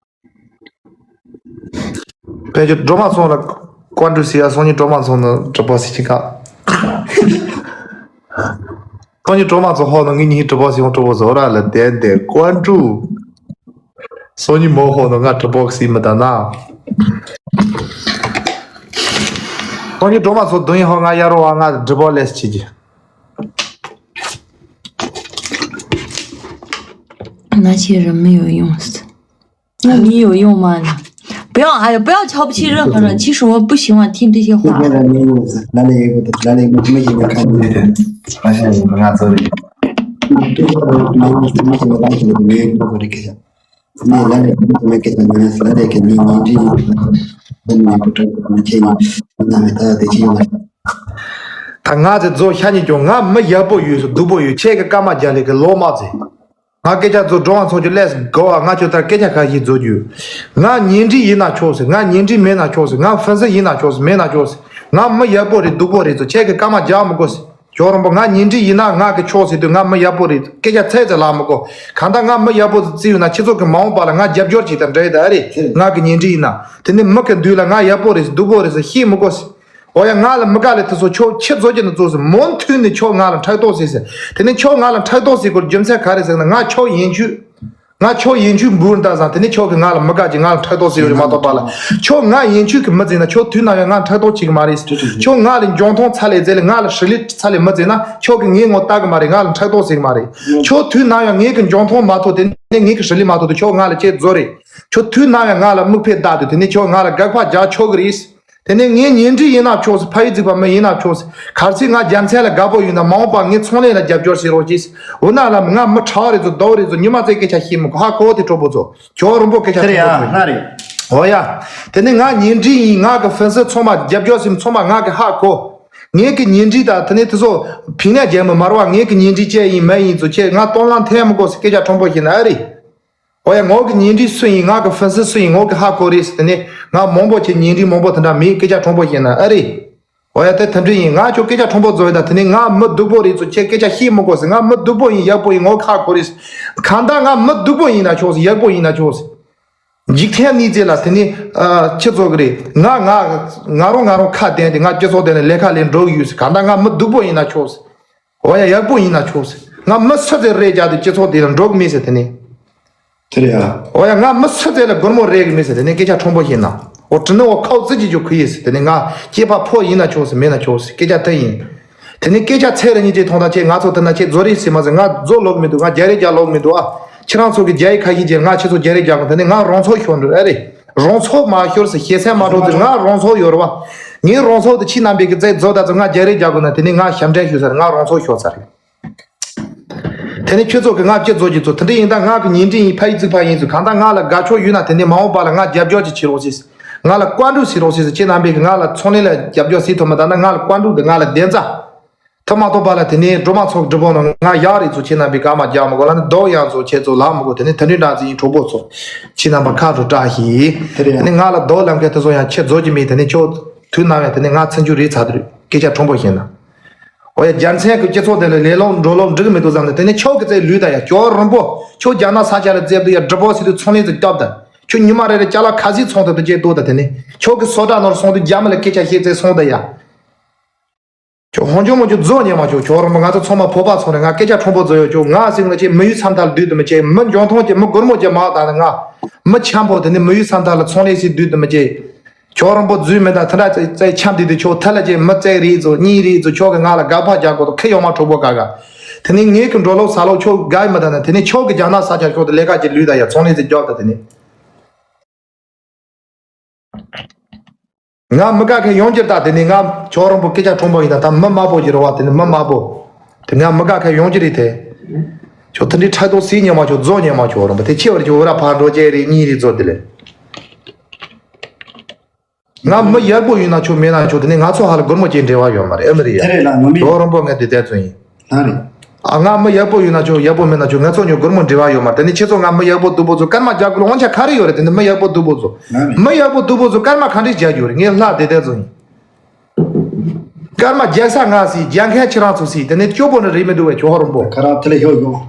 དཔལ་འབྱོར་སྒྲོལ་མ་ཚང་ལ་ཀོན་ཀྲུ་སི་ཡ་སང་ཉིན་སྒྲོལ་མ་ཚང་ན་གྲུབ་པ་སི་ཅིག་ག་སང་ཉིན་སྒྲོལ་མ་ཚང་ཧོ་ན་ངེད་གཉིས་གྲུབ་པ་སི་ཡང་གྲུབ་པ་ཟོ་ར་ལ་དེ་དེ་ཀོན་ཀྲུ། སང་ཉིན་མོ་ཧོ་ན་ང་གྲུབ་པ་སི་མི་ད་ན། སང་ཉིན་སྒྲོལ་མ་ཚང་དུང་ཡིན་ཧོ་ང་ཡ་རོ་བ་ང་གྲུབ་པ་ལས་ཅིག་གི་ན་ཆེ་རི་མི་ཡོད་ཡོང་སི། ང་མི་ཡོད་ཡོང་མ་ན། 不要，哎呀，不要瞧不起任何人。其实我不喜欢听这些话。 ང་ལ་མི་ཡོང་ཟེར། ལ་ལ་ཡོད་པ་དང་ལ་ལ་ཡོད་པ་མི་ཡིན་ན་ཁ་ཉིན་རེད། ང་ཤ་ཡིན་པ་ང་ཚོ་རེད། ང་ལྟོས་ཤོར་མ་ཡོང་ཟེར་མི་ཡིན་ན་ལ་ཡིན་ན་མི་ཡོད་པ་རེད་སྐད་ཆ། ངས་ལ་ལ་ཡོད་པ་མི་སྐད་ཆ་ང་ལ་ལ་ཡོད་ཀྱི་ངའི་ཉིན་རེ་ཡིན་པ་དང་ལ་ལ་ཡོད་པ་དྲན་པ་ང་ཁྱེད་ཉིན་ན་མི་ད་དེ་ཅི་ཡོང་ལ། ད་ང་ཚོ་རྫོགས་ཤ་ཉིན་ཀྱང་ང་མི་ཡག་པོ་ཡོད་སུ་སྡུག་པོ་ཡོད་ཁྱེད་ཀྱི་སྐར་མ་རྒྱ་ལས་ཀྱི་ལོ་མ་ཚེ། ང་སྐད་ཆ་ཚོ་འགྲོ་བ་ཚོ་ཆུ་ལས་གོ་བ་ང་ཆོ་ལྟར་སྐད་ཆ་ཁ་ཤས་བཟོ་རྒྱུ། ང་ཉིན་རེ་ཡིན་ན་ཆོག་ཟེར། ང་ཉིན་རེ་མེད་ན་ཆོག་ཟེར། ང་ཧྥན་སི་ཡིན་ན་ཆོག་ཟེར། མེད་ན་ཆོག་ཟེར། ང་མི་ཡག་པོ་རེད་སྡུག་པོ་རེད་ཚོ་ཁྱེད་ཀྱི་སྐར་མ་རྒྱག་མི་དགོས་ཟེར། ཇོ་རོང་པོ་ང་ཉིན་རེ་ཡིན་ན་ང་གི་ཆོག་ཟེར་དུས་ང་མི་ཡག་པོ་རེད་སྐད་ཆ་ཚད་ཚད་ལབ་མི་དགོས། གང་ལྟར་ང་མི་ཡག་པོ་ཟེར་ཡོད་ན་ཁྱེད་ཚོ་གི་མ་འོངས་པ་ལ་ང་རྒྱབ་སྐྱོར་བྱེད་དང་འདྲ་ཡི་ད་ཨ་རེད། ང་གི་ཉིན་རེ་ཡིན་ན་དེ་ནི་མི་གི་མདུན་ལ་ང་ཡག་པོ་རེད་ཟེར་སྡུག་པོ་རེད་ཟེར་ཤེས་མི་དགོས་ཟེར། ཨོ་ཡ་ང་ལ་མི་དགའ་ལས་དེ་ཚོ་ཁྱོད་ཁྱེད་ཚོ་ཀྱི་ནི་ཚོ་ཟེར་མོ་མཐུན་ནས་ཁྱོད་ང་ལ་ཕྲག་དོག་ཟེར་ཟེར། དེ་ནས་ཁྱོད་ང་ལ་ཕྲག་དོག་ཟེར་དགོས་རྒྱུ་མཚན་ག་རེ་ཟེར་ན་ང་ཁྱོད་ཡིན་རྒྱུ། ང་ཁྱོད་ཡིན་རྒྱུ་འབུར་འདའ་ཟང་དེ་ནས་ཁྱོད་ཀྱི་ང་ལ་མི་དགའ་ཅིག་ང་ལ་ཕྲག་དོག་ཟེར་ཡོད་རེད་མ་གཏོགས་པ་ལ། ཁྱོད་ང་ཡིན་རྒྱུ་གི་མི་ཟེར་ན་ཁྱོད་དུས་ནམ་ཡང་ང་ཕྲག་དོག་བྱེད་གི་མ་རེད། ཁྱོད་ང་ལ་འཇོན་ཐང་ཚ་ལས་ཟེར་ལས་ང་ལ་ཧྲི་ལི་ཚ་ལས་མི་ཟེར་ན་ཁྱོད་ཀྱི་ངའི་ངོ་ལྟ་གི་མ་རེད་ང་ལ་ཕྲག་དོག་ཟེར་གི་མ་རེད། ཁྱོད་དུས་ནམ་ཡང་ངའི་གི་འཇོན་ཐང་མ་ཐོབ་དེ་ནས་ངའི་གི་ཧྲི་ལི་མ་ཐོབ་དེ་ཁྱོད་ང་ལ་ཁྱེད་རྫོ་རེད། ཁྱོད་དུས་ནམ་ཡང་ང་ལ་མིག་ཕེ་བལྟ་དུས་དེ་ནས་ཁྱོད་ང་ལ་དགག་པ་རྒྱག་ཆོག་གི་རེད། དེ་ནས་ངའི་ཉིན་རེ་ཡིན་ན་ཆོག་ཟེར་ཕ་ཡུལ་རྫིག་པ་མི་ཡིན་ན་ཆོག་ཟེར་གར་ཚིག་ང་རྒྱལ་མཚན་ལ་དགའ་པོ་ཡོད་ན་མ་འོངས་པ་ངའི་ཚོང་ལས་ལ་རྒྱབ་སྐྱོར་བྱེད་རོགས་གྱིས། འོ་ན་ལ་ང་མི་ཁྲ་བ་རེད་ཚོ་ཟླ་བ་རེད་ཚོ་ཉི་མ་ཚེ་སྐད་ཆ་ཤེས་མི་གོ་ཧ་གོ་དེ་གྲོགས་པོ་ཚོ་ཁྱོད་རིན་པོ་སྐད་ཆ་ཤེས་མི་གོ་ཧ་རེད། འོ་ཡ། དེ་ནས་ང་ཉིན་རེ་ཡིན་ང་གི་ཧྥན་སི་ཚང་མ་རྒྱབ་སྐྱོར་ཟིན་ཚང་མ་ང་གི་ཧ་གོ་ངས་གི་ཉིན་རེ་དང་དེ་ནས་དེ་ཚོ་ཕིང་ནས་རྒྱལ་མི་མར་བ་ངས་གི་ཉིན་རེ་བཅས་ཡིན་མ་ཡིན་ཚོ་ཁྱེད་ང་སྟོན་ལང་འཐེན་མི་དགོས་ཟེར་སྐད་ཆ་ཁྲོམ་པོ་ཤེས་ན་ཨ་རེད། ཨོ་ཡ་ངོ་གི་ཉིན་རེ་སུ་ཡིན་ང་གི་ཧྥན་སི་སུ་ཡིན་ངོ་གི་ཧ་གོ་རེད་ཟེར་དེ་ནས་ང་མང་པོ་ཆེ་ཉིན་རེ་མང་པོ་དེ་འདྲ་མེད་སྐད་ཆ་ཁྲོམ་པོ་ཤེས་ན་ཨ་རེད། ཨོ་ཡ་དེ་དེ་འདྲ་ཡིན་ང་ཁྱོད་སྐད་ཆ་ཁྲོམ་པོ་བཟོ་ཡོད་ད་དེ་ནས་ང་མི་སྡུག་པོ་རེད་ཚོ་ཁྱེད་སྐད་ཆ་ཤེས་མི་དགོས་ཟེར་ང་མི་སྡུག་པོ་ཡིན་ཡག་པོ་ཡིན་ངོ་གི་ཧ་གོ་རེད་ཟེར། གང་ལྟར་ང་མི་སྡུག་པོ་ཡིན་ན་ཆོག་ཟེར་ཡག་པོ་ཡིན་ན་ཆོག་ཟེར། འཇིག་རྟེན་གནས་ཚུལ་ལ་དེ་ནི་ཨ་ཁྱེད་ཚོ་གི་རེད། ང་ང་ང་རང་ང་རང་ཁ་གཏད་དེ་ང་སྤྱི་ཚོགས་དེ་ནས་ལས་ཀ་ལས་འགྲོ་གི་ཡོད་ཟེར། གང་ལྟར་ང་མི་སྡུག་པོ་ཡིན་ན་ཆོག་ཟེར། འོ་ཡ་ཡག་པོ་ཡིན་ན་ཆོག་ཟེར། ང་མི་སུ་ཟེར་རེད་རྒྱག་དུས་སྤྱི་ཚོགས་དེ་ལ་འགྲོ་གི་མེད་ཟེར། དེ་ནི་དེ་རེད་ཨ། འོ་ཡ་ང་མི་སུ་ཟེར་ལ་སྒོར་མོ་རེག་གི་མེད་ཟེར། དེ་ནི་སྐད་ཆ་ཁྲོམ་པོ་བཤད་ན། འོ་དྲི་ནི་འོ་ཁའོ་ཙི་ཅི་ཅོ་ཁུ་ཡིས་ཟེར། དེ་ནི་ང་སྐྱེས་པ་ཕོ་ཡིན་ན་ཆོག་ཟེར་མེད་ན་ཆོག་ཟེར། སྐད་ཆ་དེ་ཡིན། དེ་ནི་སྐད་ཆ་ཚེ་རིང་ཉིན་གཅིག་མཐོང་དང་ཆེ་ང་ཚོ་དེ་ན་ཆེ་རྫོ་རེད་ཟེར་མ་ཟེར། ང་རྫོ་ལོག་མི་འདུག་ང་རྒྱ་རེད་རྒྱ་ལོག་མི་འདུག་ཨ། ཁྱེད་རང་ཚོ་གི་རྒྱ་ཡིག་ཁ་ཤས་ཀྱིས་ང་ཁྱེད་ཚོ་རྒྱ་རེད་རྒྱ་གོ། དེ་ནི་ང་རང་ཚོ་ཤོར་འགྲོ་ཨ་རེད། རང་ཚོ་མ་ཤོར་ཟེར་ཞེ་སེམས་མ་འགྲོ་དུས་ང་རང་ཚོ་ཡོད་རེད་བ། ངའི་རང་ཚོ་དེ་ཁྱེད་རྣམ་པས་ཀྱི་རྫོ་ད་ཚོ་ང་རྒྱ་རེད་རྒྱ་གོ་ན་དེ་ནི་ང་ཞབས་འདྲེན་ཞུ་ས་རེད། ང་རང་ཚོ་ཤོར་ས་རེད། དེ་ནས་ཁྱོད་ཚོ་གི་ང་སྤྱི་ཚོགས་ཀྱི་ཚོ་དེ་འདྲ་ཡིན་ད། ང་གི་ཉིན་འདྲི་ཡིན་ཕ་ཡིས་ཚིག་ཕ་ཡིན་ཚུལ་གང་ལྟར་ང་ལ་དགའ་ཕྱོགས་ཡོད་ན་དེ་ནས་མ་འོངས་པ་ལ་ང་རྒྱབ་སྐྱོར་ཅིག་བྱེད་རོགས་ཞེས། ང་ལ་བཀའ་འདྲི་ཞུ་རོགས་ཞེས་ཁྱེད་རྣམ་པས་གི་ང་ལ་ཚོང་ལས་ལ་རྒྱབ་སྐྱོར་ཟིག་ཐུབ་མ་ད་ན་ང་ལ་བཀའ་འདྲི་འདི་ང་ལ་བདེན་རྩ་ཐུབ་མ་ཐུབ་པ་ལ་དེ་ནས་སྒྲོལ་མ་ཚོགས་སྒྲུབ་པོ་ནང་ང་ཡག་རེད་ཚུལ་ཁྱེད་རྣམ་པས་ག་མ་རྒྱག་མི་དགོས་ལ་ནི་རྡོག་ཡང་ཚུལ་ཁྱེད་ཚོ་ལག་མི་དགོས། དེ་ནས་དེ་འདྲའི་འདྲ་ཚིག་ཡིན་གྲོགས་པོ་ཚོ་ཁྱེད་རྣམ་པ་ཁ་རུ་བཀྲ་ཤིས། དེ་ནས་ང་ལ་རྡོག་ལམ་ཁའི་དེ་ཚོ་ཡང་ཁྱེད་རྫོགས་ཀྱི་མེད། དེ་ནས་ཁྱོད་དུས་ནམ་ཡང་དེ་ནས་ང་ཚིན་རྒྱུ་རེད་ཚ་དུས་སྐད་ཆ་ཁྲོམ་པོ་བཤད་ན། འོ་ཡ་རྒྱལ་མཚན་གྱི་སྤྱི་ཚོགས་དེ་ལ་ལས་སློང་འགྲོ་སློང་འགྲིག་མི་འདུག་བསམ་ནས་དེ་ནས་ཁྱོད་ཀྱི་རྩེ་ལུས་ད་ཡ། ཁྱོད་རིན་པོ་ཁྱོད་རྒྱ་ནག་ས་ཆ་ལ་རྩེབ་དུ་ཡ་སྒྲུབ་པོ་སི་དུ་ཚོང་ལས་ཚུ་སྐྱོབ་ད། ཁྱོད་ཉི་མ་རེ་རེ་ཅ་ལག་ཁ་སིག་ཚོང་ཐུབ་དུ་བྱེད་དོ་ད། དེ་ནས་ཁྱོད་ཀྱི་སོ་ཏྲ་ནོར་སོང་དུ་རྒྱ་མི་ལ་སྐད་ཆ་བཤད་རྩེ་སོང་ད་ཡ། ཁྱོད་ཧོན་ཅོ་མོ་ཅོ་རྫོགས་ཉན་མ་ཁྱོད། ཁྱོད་རིན་པོ་ང་ཚོ་ཚང་མ་བོད་པ་ཚོ་རེད། ང་སྐད་ཆ་ཁྲོམ་པོ་རྫོགས་ཡོད། ཁྱོད་ང་སེང་ལ་ཆེ་མི་ཡུལ་ས་མཐའ་ལ་སྡུད་དུ་མི་ཆེ། མི་འཇོན་ཐང་ཆེ་མི་སྒོར་མོ་ཆེ་མ་ད་ནི་ང་མི་འཁྱམ་པོ་དེ་ནས་མི་ཡུལ་ས་མཐའ་ལ་ཚོང་ལས་སི་སྡུད་དུ་མི་ཆེ། ཁྱོད་རང་པོ་རྫུས་མེད་ད་ཐ་ད་ཙེ་ཙེ་འཁྱམ་དེ་དུས་ཁྱོད་ཐ་ལ་ཅེ་མི་ཙེ་རེད་ཚོ་གཉིས་རེད་ཚོ་ཁྱོད་ཀྱི་ང་ལ་དགག་པ་རྒྱག་དགོས་དོ་ཁེ་ཡོང་མ་གྲོགས་པོ་ག་ག་དེ་ནས་ངེད་ཀྱི་འགྲོ་ལོག་ས་ལོག་ཁྱོད་དགའ་ཡི་མི་ད་ན། དེ་ནས་ཁྱོད་ཀྱི་རྒྱ་ནག་ས་ཆ་ཁྱོད་དུ་ལས་ཀ་ཅིག་ལུས་ད་ཡ་ཚོང་ལས་ཅིག་རྒྱོབ་ད། དེ་ནས་ང་མི་དགའ་མཁན་ཡོང་གྱུར་ད། དེ་ནས་ང་ཁྱོད་རང་པོ་སྐད་ཆ་ཁྲོམ་པོ་ཡིན་ད་ད་མི་དམར་པོ་ཅིག་རེད་བ། དེ་ནས་མི་དམར་པོ་དེ་ང་མི་དགའ་མཁན་ཡོང་གྱུར་རེད་དེ། ཁྱོད་དེ་འདྲའི་ཕྲག་དོག་སྲིད་ཉན་མ་ཁྱོད་རྫོགས་ཉན་མ་ཁྱོད་རང་པོ་དེ་ཁྱེད་བར་གྱི་འུ་ར་ཕར་འགྲོ་ཅེ་རེད་གཉིས་རེད་ཚོ་དེ་ལས། ང་མི་ཡག་པོ་ཡིན་ན་ཆོག་མེད་ན་ཆོག་དེ་ནས་ང་ཚོ་ཧ་ལ་སྒོར་མོ་ཅན་འབྲེལ་བ་ཡོད་མ་རེད། ཨེ་མི་རེད་ཡ། དེ་རེད་ལ་ངོ་མི། ཁྱོད་རང་པོ་ངས་དེ་ལྟར་ཚོད་ཡིན། ལ་རེད། ཨ་ང་མི་ཡག་པོ་ཡོད་ན་ཆོག་ཡག་པོ་མེད་ན་ཆོག་ང་ཚོ་ཉོ་སྒོར་མོ་འབྲེལ་བ་ཡོད་མ་རེད། དེ་ནས་ཁྱེད་ཚོ་ང་མི་ཡག་པོ་སྡུག་པོ་ཚོ་སྐར་མ་རྒྱག་དགོས་ལ་དབང་ཆ་ག་རེ་ཡོད་རེད། དེ་ནས་མི་ཡག་པོ་སྡུག་པོ་ཚོ་ལ་རེད། མི་ཡག་པོ་སྡུག་པོ་ཚོ་སྐར་མ་ག་འདྲས་རྒྱག་རྒྱུ་རེད། ངས་ལྷ་དེ་ལྟར་ཚོད་ཡིན། སྐར་མ་རྒྱག་ས་ང་སི་རྒྱག་མཁན་ཁྱེད་རང་ཚོ་སི་དེ་ནས་སྐྱོ་པོ་ནི་རེད་མི་འདུག་བས་ཁྱོད་ཧོ་རོན་པོ། ཁ་ར་དེ་ལས་ཤོག་ཡོང་།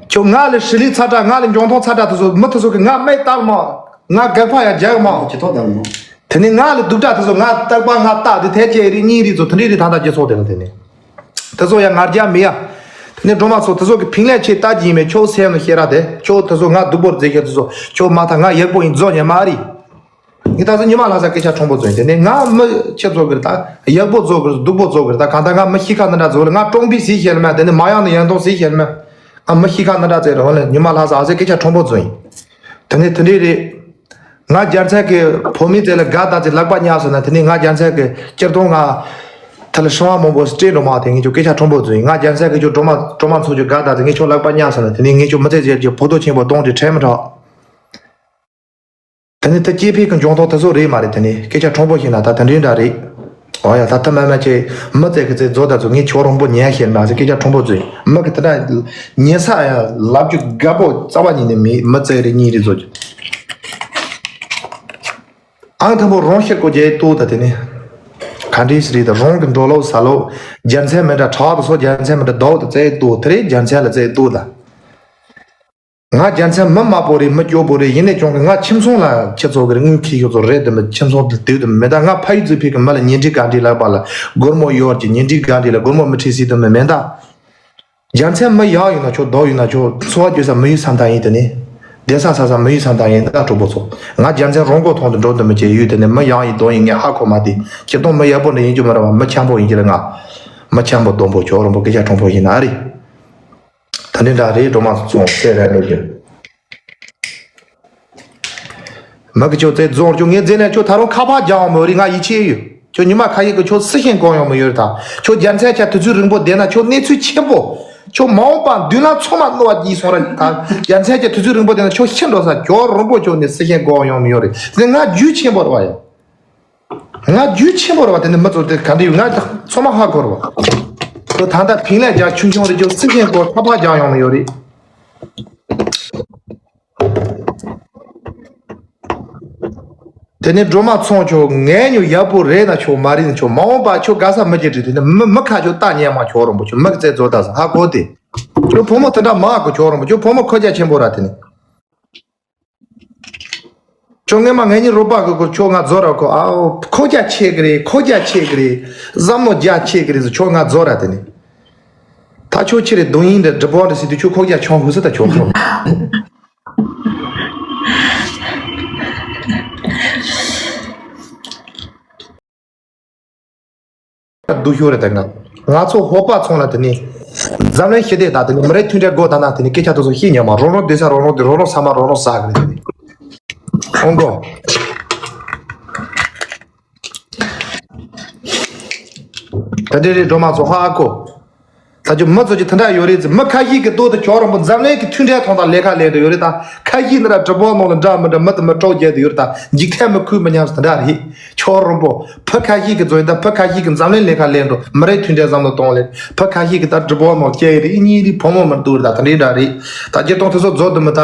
ཁྱོད་ང་ལ་ཧྲི་ལི་ཚ་དྲག་ང་ལ་འཇོང་ཐོང་ཚ་དྲག་དེ་ཚོ་མི་དེ་ཚོ་གི་ང་མེད་སྟག་མ། ང་དགག་པ་ཡང་རྒྱག་མ། ཅི་ཐོག་དང་མོ། དེ་ནས་ང་ལ་སྡུག་དྲག་དེ་ཚོ་ང་སྟག་པ་ང་སྟག་དེ་ཐལ་ཅེ་རི་གཉིས་རི་ཚོ་དེ་འདྲི་རི་ཐང་དང་ཅི་ཚོགས་དེ་ལ་དེ་ནས་དེ་ཚོ་ཡང་ང་རྒྱ་མི་ཡ། དེ་ནས་སྒྲོལ་མ་ཚོ་དེ་ཚོ་གི་ཕིང་ལས་ཆེ་ལྟ་གྱིན་མེད་ཁྱོད་སེམས་ལ་ཤེས་ར་དེ་ཁྱོད་དེ་ཚོ་ང་སྡུག་པོར་མཛད་ཁྱོད་དེ་ཚོ་ཁྱོད་མ་ཐག་ང་ཡག་པོ་ཡིན་རྫོགས་ཉན་མ་རི། ངས་ད་གཟོད་ཉི་མ་ལྷ་ས་སྐད་ཆ་ཁྲོམ་པོ་ཚོ་ཡིན། དེ་ནས་ང་མི་ཆེ་ཚོ་གིར་ད་ཡག་པོ་ཚོ་གིར་སྡུག་པོ་ཚོ་གིར་ད་གང་ལྟར་ང་མི་ཤི་ཁ་འདི་འདྲ་ཚོ་ལ་ང་ཀྲོང་པི་སི་ཤེལ་མ་དེ་ནས་མ་ཡང་ནས་ཡང་དོང་སི་ཤེལ་མ་ང་མི་ཤི་ཁ་འདི་འདྲ་ཚེ་རོ་ལ་ཉི་མ་ལྷ་ས་ཨ་ཟེ་སྐད་ཆ་ཁྲོམ་པོ་ཚོ་ཡིན། དེ་ནས་དེ་འདྲས་རེད། ང་རྒྱལ་མཚན་གི་བུ་མོའི་རྩེ་ལ་དགའ་ད་ཚེ་ལག་པ་ཉག་སོང་ན་དེ་ནས་ང་རྒྱལ་མཚན་གི་སྤྱིར་བཏང་ང་ཐ་ལ་ཧྲི་བ་མང་པོ་སྤྲད་འགྲོ་མ་དེ་ངས་ཁྱོད་སྐད་ཆ་ཁྲོམ་པོ་ཚོ་ཡིན། ང་རྒྱལ་མཚན་གི་ཁྱོད་སྒྲོལ་མ་སྒྲོལ་མ་ཚོ་ཁྱོད་དགའ་ད་ཚེ་ངས་ཁྱོད་ལག་པ་ཉག་སོང་ན་དེ་ནས་ངས་ཁྱོད་མི་ཚེ་ཟེར་གྱི་ཕོ་ཏོ་ཆེན་པོ་གཏོང་དེ་ཁྲལ་མི་དྲག་དེ་ནས་ད་སྐྱེས་ཕའི་གི་འཇོང་ཐོག་དེ་ཚོ་རེད་མ་རེད། དེ་ནས་སྐད་ཆ་ཁྲོམ་པོ་ཞིག་ན་ད་དེ་འདྲའི་འདྲ་རེད། འོ་ཡ་ད་ཐ་མ་མ་ཆེ་མི་ཚེ་གི་ཚེ་རྫོགས་ད་ཚོ་ངས་ཁྱོད་རོང་པོ་ཉན་ཤེར་མ་ཟེར་སྐད་ཆ་ཁྲོམ་པོ་ཚོས་མི་གི་དེ་འདྲ་ཉན་ས་ཡ་ལབ་རྒྱུ་དགའ་པོ་རྩ་བ་ཉིད་ནས་མེད། མི་ཚེ་རེ་གཉིས་རེ་རྫོགས་རྒྱུ་ཨང་དང་པོ་རོང་ཤེར་གོ་རྒྱལ་ཏོ་ད་དེ་ནས་ག་འདྲའི་ཞིག་རེད། ད་རོང་གི་འགྲོ་ལོག་ས་ལོག་རྒྱལ་མཚན་མི་འདྲ་གྲགས་དུ་སོ་རྒྱལ་མཚན་མི་འདྲ་ཟློག་ཏུ་བཙལ་ཏོ་དེ་རེད། རྒྱལ་མཚན་ལ་བཙལ་ཏོ་ད། ང་རྒྱལ་མཚན་མི་དམའ་པོ་རེད། མི་སྐྱོ་པོ་རེད། ཡིན་ནས་ཀྱང་གི་ང་ཁྱིམ་ཚང་ལ་ཁྱེད་ཚོ་གི་དངུལ་ཁྱེར་ཡོད་ཚོ་རེད་དུ་མི་ཁྱིམ་ཚང་དུ་དུས་དུ་མི་ད། ང་ཕ་ཡུལ་ཚུ་ཕི་གི་མི་ལ་ཉིན་ཁྲི་ག་འདྲི་ལར་པ་ལ་སྒོར་མོ་ཡོད་ཀྱི་ཉིན་ཁྲི་ག་འདྲི་ལ་སྒོར་མོ་མི་ཁྲི་སྲིད་དུ་མི་མེད་ད། རྒྱལ་མཚན་མི་ཡག་ཡོད་ན་ཆོག་ལྡོག་ཡོད་ན་ཆོག་འཚོ་བ་སྐྱོ་ས་མི་ཡུལ་ས་མཐའ་ཡིན་དུ་ནི། བསྡད་ས་ས་ས་མི་ཡུལ་ས་མཐའ་ཡིན་ད་གྲོགས་པོ་ཚོ། ང་རྒྱལ་མཚན་རོང་གོ་ཐོང་དུ་འགྲོ་དུ་མི་བྱེད་ཡུལ་དུ་ནི་མི་ཡག་ཡིན་ལྡོག་ཡིན་ངས་ཧ་གོ་མ་དེ་ཁྱེད་གཏོང་མི་ཡག་པོ་འདྲ་ཡིན་རྒྱུ་མ་རེད་བ། མི་འཁྱམ་པོ་ཡིན་གྱི་རེད། ང་མི་འཁྱམ་པོ་སྡོམ་པོ་ཆོག་རོང་པོ་སྐད་ཆ་ཁྲོམ་པོ་ཡིན་ན་ཨ་རེད། ད་ནི་འདྲ་རེད་འགྲོ་མ་སོང་སེ་ར་ནས་རྒྱུ། མ་གི་ཆོ་ཙེ་རྫོང་ཅུང་ངས་ཛེ་ནས་ཁྱོད་ད་རུང་ཁ་པར་རྒྱག་འོང་མོ་རི་ང་ཡིད་ཆེས་ཡོད། ཁྱོད་ཉི་མ་ཁ་ཡིག་གི་ཁྱོད་སི་ཤེན་གོང་ཡོང་མི་ཡོད་རེད་ད། ཁྱོད་རྒྱལ་མཚན་ཆ་དུས་ཚོད་རིང་པོ་བསྡད་ན་ཁྱོད་གནས་ཚུལ་ཆེན་པོ། ཁྱོད་མ་འོངས་པ་མདུན་ལ་ཚང་མ་གནོད་པ་སྐྱེལ་སོང་ར་ད། རྒྱལ་མཚན་ཆ་དུས་ཚོད་རིང་པོ་བསྡད་ན་ཁྱོད་ཤི་འགྲོ་ས་ཁྱོད་རིང་པོ་ཁྱོད་ནས་སི་ཤེན་གོང་ཡོང་མི་ཡོད་རེད། དེ་ང་རྒྱུས་ཆེན་པོ་རེད་བ་ཡ། ང་རྒྱུས་ཆེན་པོ་རེད་བ། དེ་ནི་མི་ཚོ་དེ་ག་འདྲ་ཡོད་ང་ཚང་མ་ཧ་གོ་རེད་བ། ཁོ་ད་ལྟ་ཕིང་ལས་རྒྱ་ཆུང་ཆུང་རེ་ཅོ་སི་ཤེན་གོ་ཐ་ཕ་རྒྱག་ཡོང་ནི་ཡོད་རེད། དེ་ནི་སྒྲོལ་མ་ཚོང་ཆོག་ངས་ཉོ་ཡག་པོ་རེད་ན་ཆོག་མ་རེད་ན་ཆོག་མ་འོངས་པ་ཆོག་ག་ས་མི་བྱེད་དྲི་དེ་ནི་མི་མི་ཁ་ཆོག་ལྟ་ཉན་མ་ཆོག་རོང་པོ་ཆོག་མི་གི་རྩེ་རྫོགས་ད་ས་ཧ་གོ་དེ། ཁྱོད་བུ་མོ་དེ་འདྲ་མ་གོ་ཆོག་རོང་པོ་ཁྱོད་བུ་མོ་ཁོ་རྒྱ་ཆེན་པོ་ར་དེ་ནི། ཁྱོད་སྔས་མ་ངེད་གཉིས་རོགས་པ་གི་སྐོར་ཁྱོད་ང་རྫོ་ར་ཁོ་ཨའོ་ཁོ་རྒྱ་ཆེ་གི་རེད། ཁོ་རྒྱ་ཆེ་གི་རེད། བསམ་བློ་རྒྱ་ཆེ་གི་རེད་ཟེར། ཁྱོད་ང་རྫོ་ར་དེ་ནི། ད་ཁྱོད་ཁྱེད་རེད་གདོང་ཡིན་འདྲ་སྒྲིབ་པོ་འདྲ་ཟེར་དུས་ཁྱོད་ཁོ་རྒྱ་ཆུང་ཧུ་ཟེར། ད་ཁྱོད་ཁྱོད། སྡུག་ཤོས་རེད་དེ། ང་ང་ཚོ་ཧོ་པ་ཚོང་ལ་དེ་ནི་འཛམ་གླིང་ཞི་བདེ་དང་དེ་ནི་མི་རིགས་མཐུན་སྒྲིལ་དགོས་དང་ན། དེ་ནི་སྐད་ཆ་དེ་ཚོ་ཤེས་ཉན་མ། རང་རང་སྡོད་ས་རང་རང་སྡོད། རང་རང་ས་མ་རང་རང་ཟ་གི་རེད་དེ་ནི། ཨོང་གོ། ད་འདྲེ་རེད་འགྲོ་མ་ཚོ་ཧ་ཨ་ཀོ། ད་ཅོ་མི་ཚོ་ཅི་དེ་འདྲ་ཡོད་རེད་ཟེར། མི་ཁ་ཤས་ཀྱི་ལྟོ་དེ་ཁྱོད་རང་པོ་འཛམ་གླིང་གི་མཐུན་སྒྲིལ་ཐོག་དང་ལས་ཀ་ལས་འགྲོ་ཡོད་རེད། ད་ཁ་ཤས་ནི་ར་གྲི་པོ་ནང་ལ་འདྲ་མི་འདྲ་མི་དེ་མི་སྤྲོ་རྒྱལ་དུ་ཡོད་རེད། ད་འཇིག་རྟེན་མི་ཁུལ་མི་ཉམས་སུ་དེ་འདྲ་རེད། ཁྱོད་རང་པོ་ཕི་ཁ་ཤས་ཀྱི་འཛོ་ཡིན། ད་ཕི་ཁ་ཤས་ཀྱི་འཛམ་གླིང་ལས་ཀ་ལས་འགྲོ། མི་རིགས་མཐུན་སྒྲིལ་བསམ་བློ་གཏོང་ལས། ཕི་ཁ་ཤས་ཀྱི་ད་གྲི་པོ་ནང་སྐྱེ་ཡི་རེད། གཉིས་རེད་ཕོ་མོ་མི་འདུག་རེད། ད་དེ་འདྲ་འདྲ་རེད། ད་སྤྱིར་བཏང་དེ་ཚོ་རྫོ་དུ་མི་ད།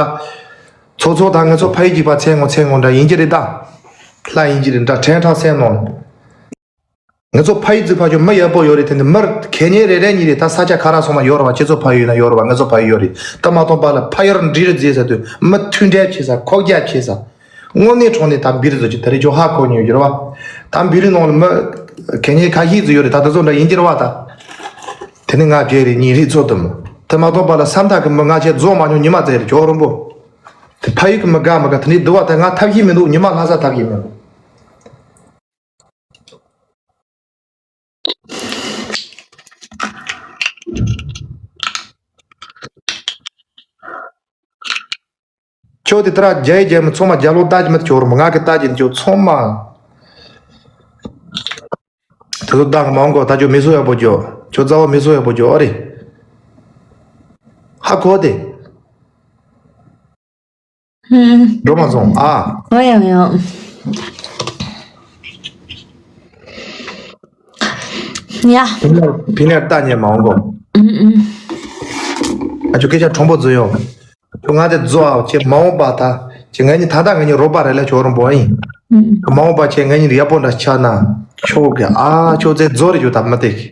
ཚོ་ཚོ་ད་ང་ཚོ་ཕ་ཡུལ་གྱི་པ་ཚེ་ངོ་ཚེ་ངོ་འདྲ་ཡིན་གྱི་རེད། ད་ལྷ་ཡིན་གྱི་རེད། འདྲ་ཕྲན་ཕྲང་སེམས་ནང་ལ། ང་ཚོ་ཕ་ཡུལ་ཚོ་ཕ་ཆོས་མི་ཡག་པོ་ཡོད་རེད། དེ་ནི་མི་གལ་གཉེར་རེ་རེ་གཉིས་རེད། ད་ས་ཆ་ཁ་ར་སོང་ན་ཡོད་རེད་བ། ཁྱེད་ཚོ་ཕ་ཡུལ་ན་ཡོད་རེད་བ། ང་ཚོ་ཕ་ཡུལ་ཡོད་རེད། ད་མ་གཏོགས་པ་ལ་ཕ་ཡུལ་འབྲི་རུ་མཛེས་ས་དུས་མི་མཐུན་འབྲེལ་བྱེད་ས་ཁོག་རྒྱ་ཆེ་ས། དངོས་གནས་དྲང་གནས་ད་འབི་རུ་ཚོ་ཅིག་ད་རེས་ཁྱོད་ཧ་གོ་མྱོང་ཡོད་རེད་བ། ད་འབི་རུ་ནང་ལ་མི་གལ་གཉེར་ཁ་ཤས་ཚོ་ཡོད་རེད། ད་ད་ཚོ་འདྲ་ཡིན་གྱི་རེད་བ། ད་དེ་ནི་ང་བརྗེད་རེད། ཉིན་རེ་ཚོ་དུ་མི་དེ་མ་གཏོགས་པ་ལ་སམ་ཐག་གི་མི་ང་ཆེ་རྫོགས་མ་མྱོང་ཉི་མ་ཙེ་རེད། ཁྱོད་རོང་པོ་དེ་ཕ་ཡུལ་གི་མི་དགའ་མི་དགའ་དེ་ནི་འདུ་བ་ད་ང་ཐབས་ཤེས་མི་འདུག་ཉི་མ་ལྷ་ས་ཐབས་ཤེས་མི་འདུག་ཁྱོད་དེ་ལྟར་རྒྱ་ཡི་རྒྱ་མི་ཚང་མ་རྒྱ་ལོ་ལྟ་གི་མི་ཁྱོད་རུ་མ་ང་གི་ལྟ་གི་ཁྱོད་ཚང་མ་དེ་ཚོ་བདག་མང་གོ། ད་ཁྱོད་མི་སུ་ཡག་པོ་ཁྱོད་ཁྱོད་རྩ་བ་མི་སུ་ཡག་པོ་ཁྱོད་ཨ་རེ་ཧ་གོ་དེ། ཧུམ། འགྲོ་མ་སོང་ཨ། ཨོ་ཡང་ཡང་། ཡ། ཕི་ནེར་ཕི་ནེར་ལྟ་ཉན་མ་འོང་གོ། ཨུམ་ཨུམ། ཨ་ཅོ་སྐད་ཆ་དྲང་པོ་བཟོ་ཡོང་། ཁྱོད་ང་དེ་བཟོ་ཨ་ཁྱེད་མ་འོངས་པ་ད་ཁྱེད་ང་གཉིས་ད་ལྟ་ང་གཉིས་རོགས་པ་རེད་ལ་ཁྱོད་རོང་པོ་ཨིན། ཨུམ་ཨུམ། མ་འོངས་པ་ཁྱེད་ང་གཉིས་ཡག་པོ་འདྲ་ཆགས་ན་ཁྱོད་ཀྱི་ཨ་ཁྱོད་ཚེ་རྫོགས་རེ་ཁྱོད་ད་མི་བདེ་གི།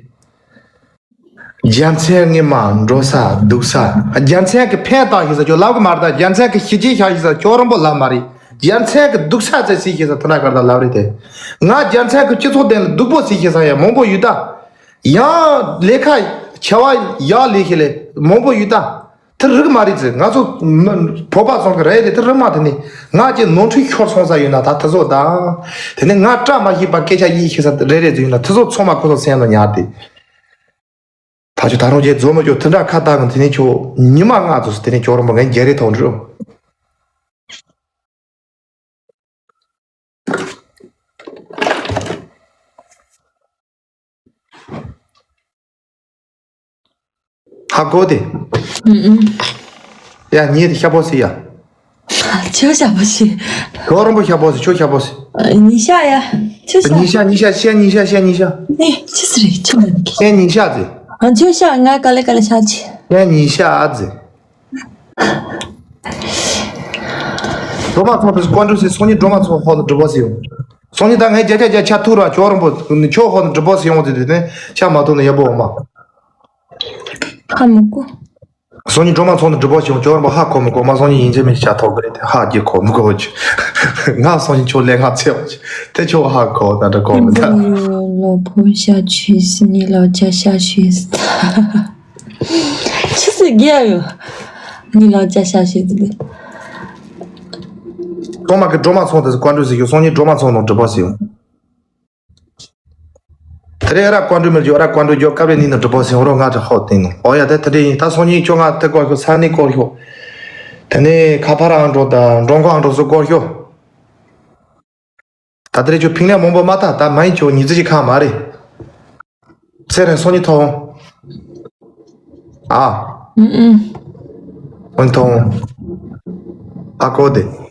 རྒྱལ་མཚན་ངས་མ་འགྲོ་ས་འདུག་ས། རྒྱལ་མཚན་གྱི་ཕན་བཏགས་ཤིག་ས་ཁྱོད་ལབ་གི་མ་རེད། ད་རྒྱལ་མཚན་གྱི་ཞི་རྒྱས་བཞག་ཤིག་ས་ཁྱོད་རོང་པོ་ལབ་མ་རེད། རྒྱལ་མཚན་གྱི་སྡུག་ས་ཚེ་སྲིད་ཤིག་ས་ཐ་ན་གར་ད་ལབ་རེད་དེ། ང་རྒྱལ་མཚན་གྱི་སྤྱི་ཚོགས་སྟེང་ལ་སྡུག་པོ་སྲིད་ཤིག་ས་ཡ་མང་པོ་ཡོད་ད། ཡང་ལས་ཀ་བྱ་བ་ཡག་ལས་ཤིག་ལས་མང་པོ་ཡོད་ད། དེ་རིག་མ་རེད་ཟེར། ང་ཚོ་མི་བོད་པ་ཚོ་གི་རེད་དེ་དེ་རིག་མ་དེ་ནི་ང་ཅེ་ནོར་འཁྲུལ་ཤོར་སོང་ས་ཡོད་ན་ད་དེ་ཚོ་དང་། དེ་ནི་ང་བཀྲ་མ་ཤིས་པ་སྐད་ཆ་ཡིད་ཤེས་ས་རེ་རེ་ཟེར་ཡོད་ན་དེ་ཚོ་ཚང་མ་ཁོ་ཚོ་སེམས་ལ་ཉར་ཏེ། ད་ཆོ་ད་རུང་རྗེས་རྫོགས་མ་ཆོ་དེ་འདྲ་ཁ་བཏགས་གི་དེ་ནས་ཆོ་ཉི་མ་ལྔ་ཚོ་དེ་ནས་ཆོ་རུང་མ་ངན་རྒྱལ་རེ་ཐོང་འགྲོ། ཧ་གོ་དེ། ཨུམ་ཨུམ། ཡ་ཉེ་དེ་ཤ་པོ་སི་ཡ། ཁྱོད་ཤ་པོ་སི། ཁྱོད་རང་པོ་ཤ་པོ་སི་ཁྱོད་ཤ་པོ་སི། ཉི་ཤ་ཡ། ཁྱོད་ཤ། ཉི་ཤ་ཉི་ཤ་ཤ་ཉི་ཤ་ཤ་ཉི་ཤ། ནི་ཅི་སི་རེད་ཁྱོད་མིན་གི། ཤ་ཉི་ཤ་ཟེ། ཨ་ཁྱོད་ཤ་ང་ག་ལེ་ག་ལེ་ཤ་ཆི། ཤ་ཉི་ཤ་ཨ་ཟེ། སྒྲོལ་མ་ཚང་དུ་ཀོན་ཀྲུ་སི་སོང་ཉིན་སྒྲོལ་མ་ཚང་ཧོ་ནི་སྒྲུབ་པ་སི་ཡོང་། སོང་ཉིན་ད་ངས་བརྒྱ་ཆ་བརྒྱ་ཆ་ཐུག་ར་ཁྱོད་རང་པོ་ཁྱོད་ཧོ་ནི་སྒྲུབ་པ་སི་ཡོང་ཟེ་དེ་ནས་ཤ་མ་ཐུག་ནི་ཡ་པོ་འོ་མ། ཧ་མི་གོ། སང་ཉིན་སྒྲོལ་མ་ཚོགས་ནས་སྒྲུབ་པ་བྱུང་། ཁྱོད་རང་ཧ་གོ་མི་གོ། མ་སང་ཉིན་ཡིན་གཅིག་མིན་གཅིག་ཆ་ཐོག་གི་རེད་དེ། ཧ་རྒྱུ་གོ་མི་གོ་ཅི། ང་སང་ཉིན་ཁྱོད་ལས་ང་ཚེ་བ་ཅི། དེ་ཁྱོད་ཧ་གོ་ད་འདྲ་གོ་མི་ད། ལོ་ཕོ་ཤ་ཆུས་ནི་ལོ་ཇ་ཤ་ཆུས། ཆི་སི་རྒྱ་ཡོ། ནི་ལོ་ཇ་ཤ་ཆུས་དེ། ཐོག་མ་གི་སྒྲོལ་མ་ཚོགས་དེ་ཀོན་ཀྲུ་སི་ཡོད། སང་ཉིན་སྒྲོལ་མ་ཚོགས་ནང་སྒྲུབ་པ་སི་ཡོང་། དེ་རེ་ར་ཀོན་ཀྲུ་མེར་འཇོག་ར་ཀོན་ཀྲུ་འཇོག་སྐབས་རེ་ནི་ནི་སྒྲུབ་པོ་སེང་རོ་ང་དྲ་ཧོ་ཏིང་ནོ། ཨོ་ཡ་དེ་དེ་འདྲ་ཡིན། ད་སང་ཉིན་ཁྱོད་ང་དེ་སྐོར་ཤོག་ས་གནས་སྐོར་ཤོག་དེ་ནས་ཁ་ཕར་ཨང་འགྲོ་ད་འགྲོ་འགོ་ཨང་འགྲོ་སུ་སྐོར་ཤོག་ད་དེ་རེ་ཁྱོད་ཕིང་ལས་མང་པོ་མ་ཐག་ད་མ་ཡིན་ཁྱོད་ཉི་ཚེ་ཅིག་ཁ་མ་རེད། ཚེ་རིང་སང་ཉིན་ཐོང་། ཨ། ཨུ་ཨུ། སང་ཉིན་ཐོང་། ཨ་ཀོ་དེ།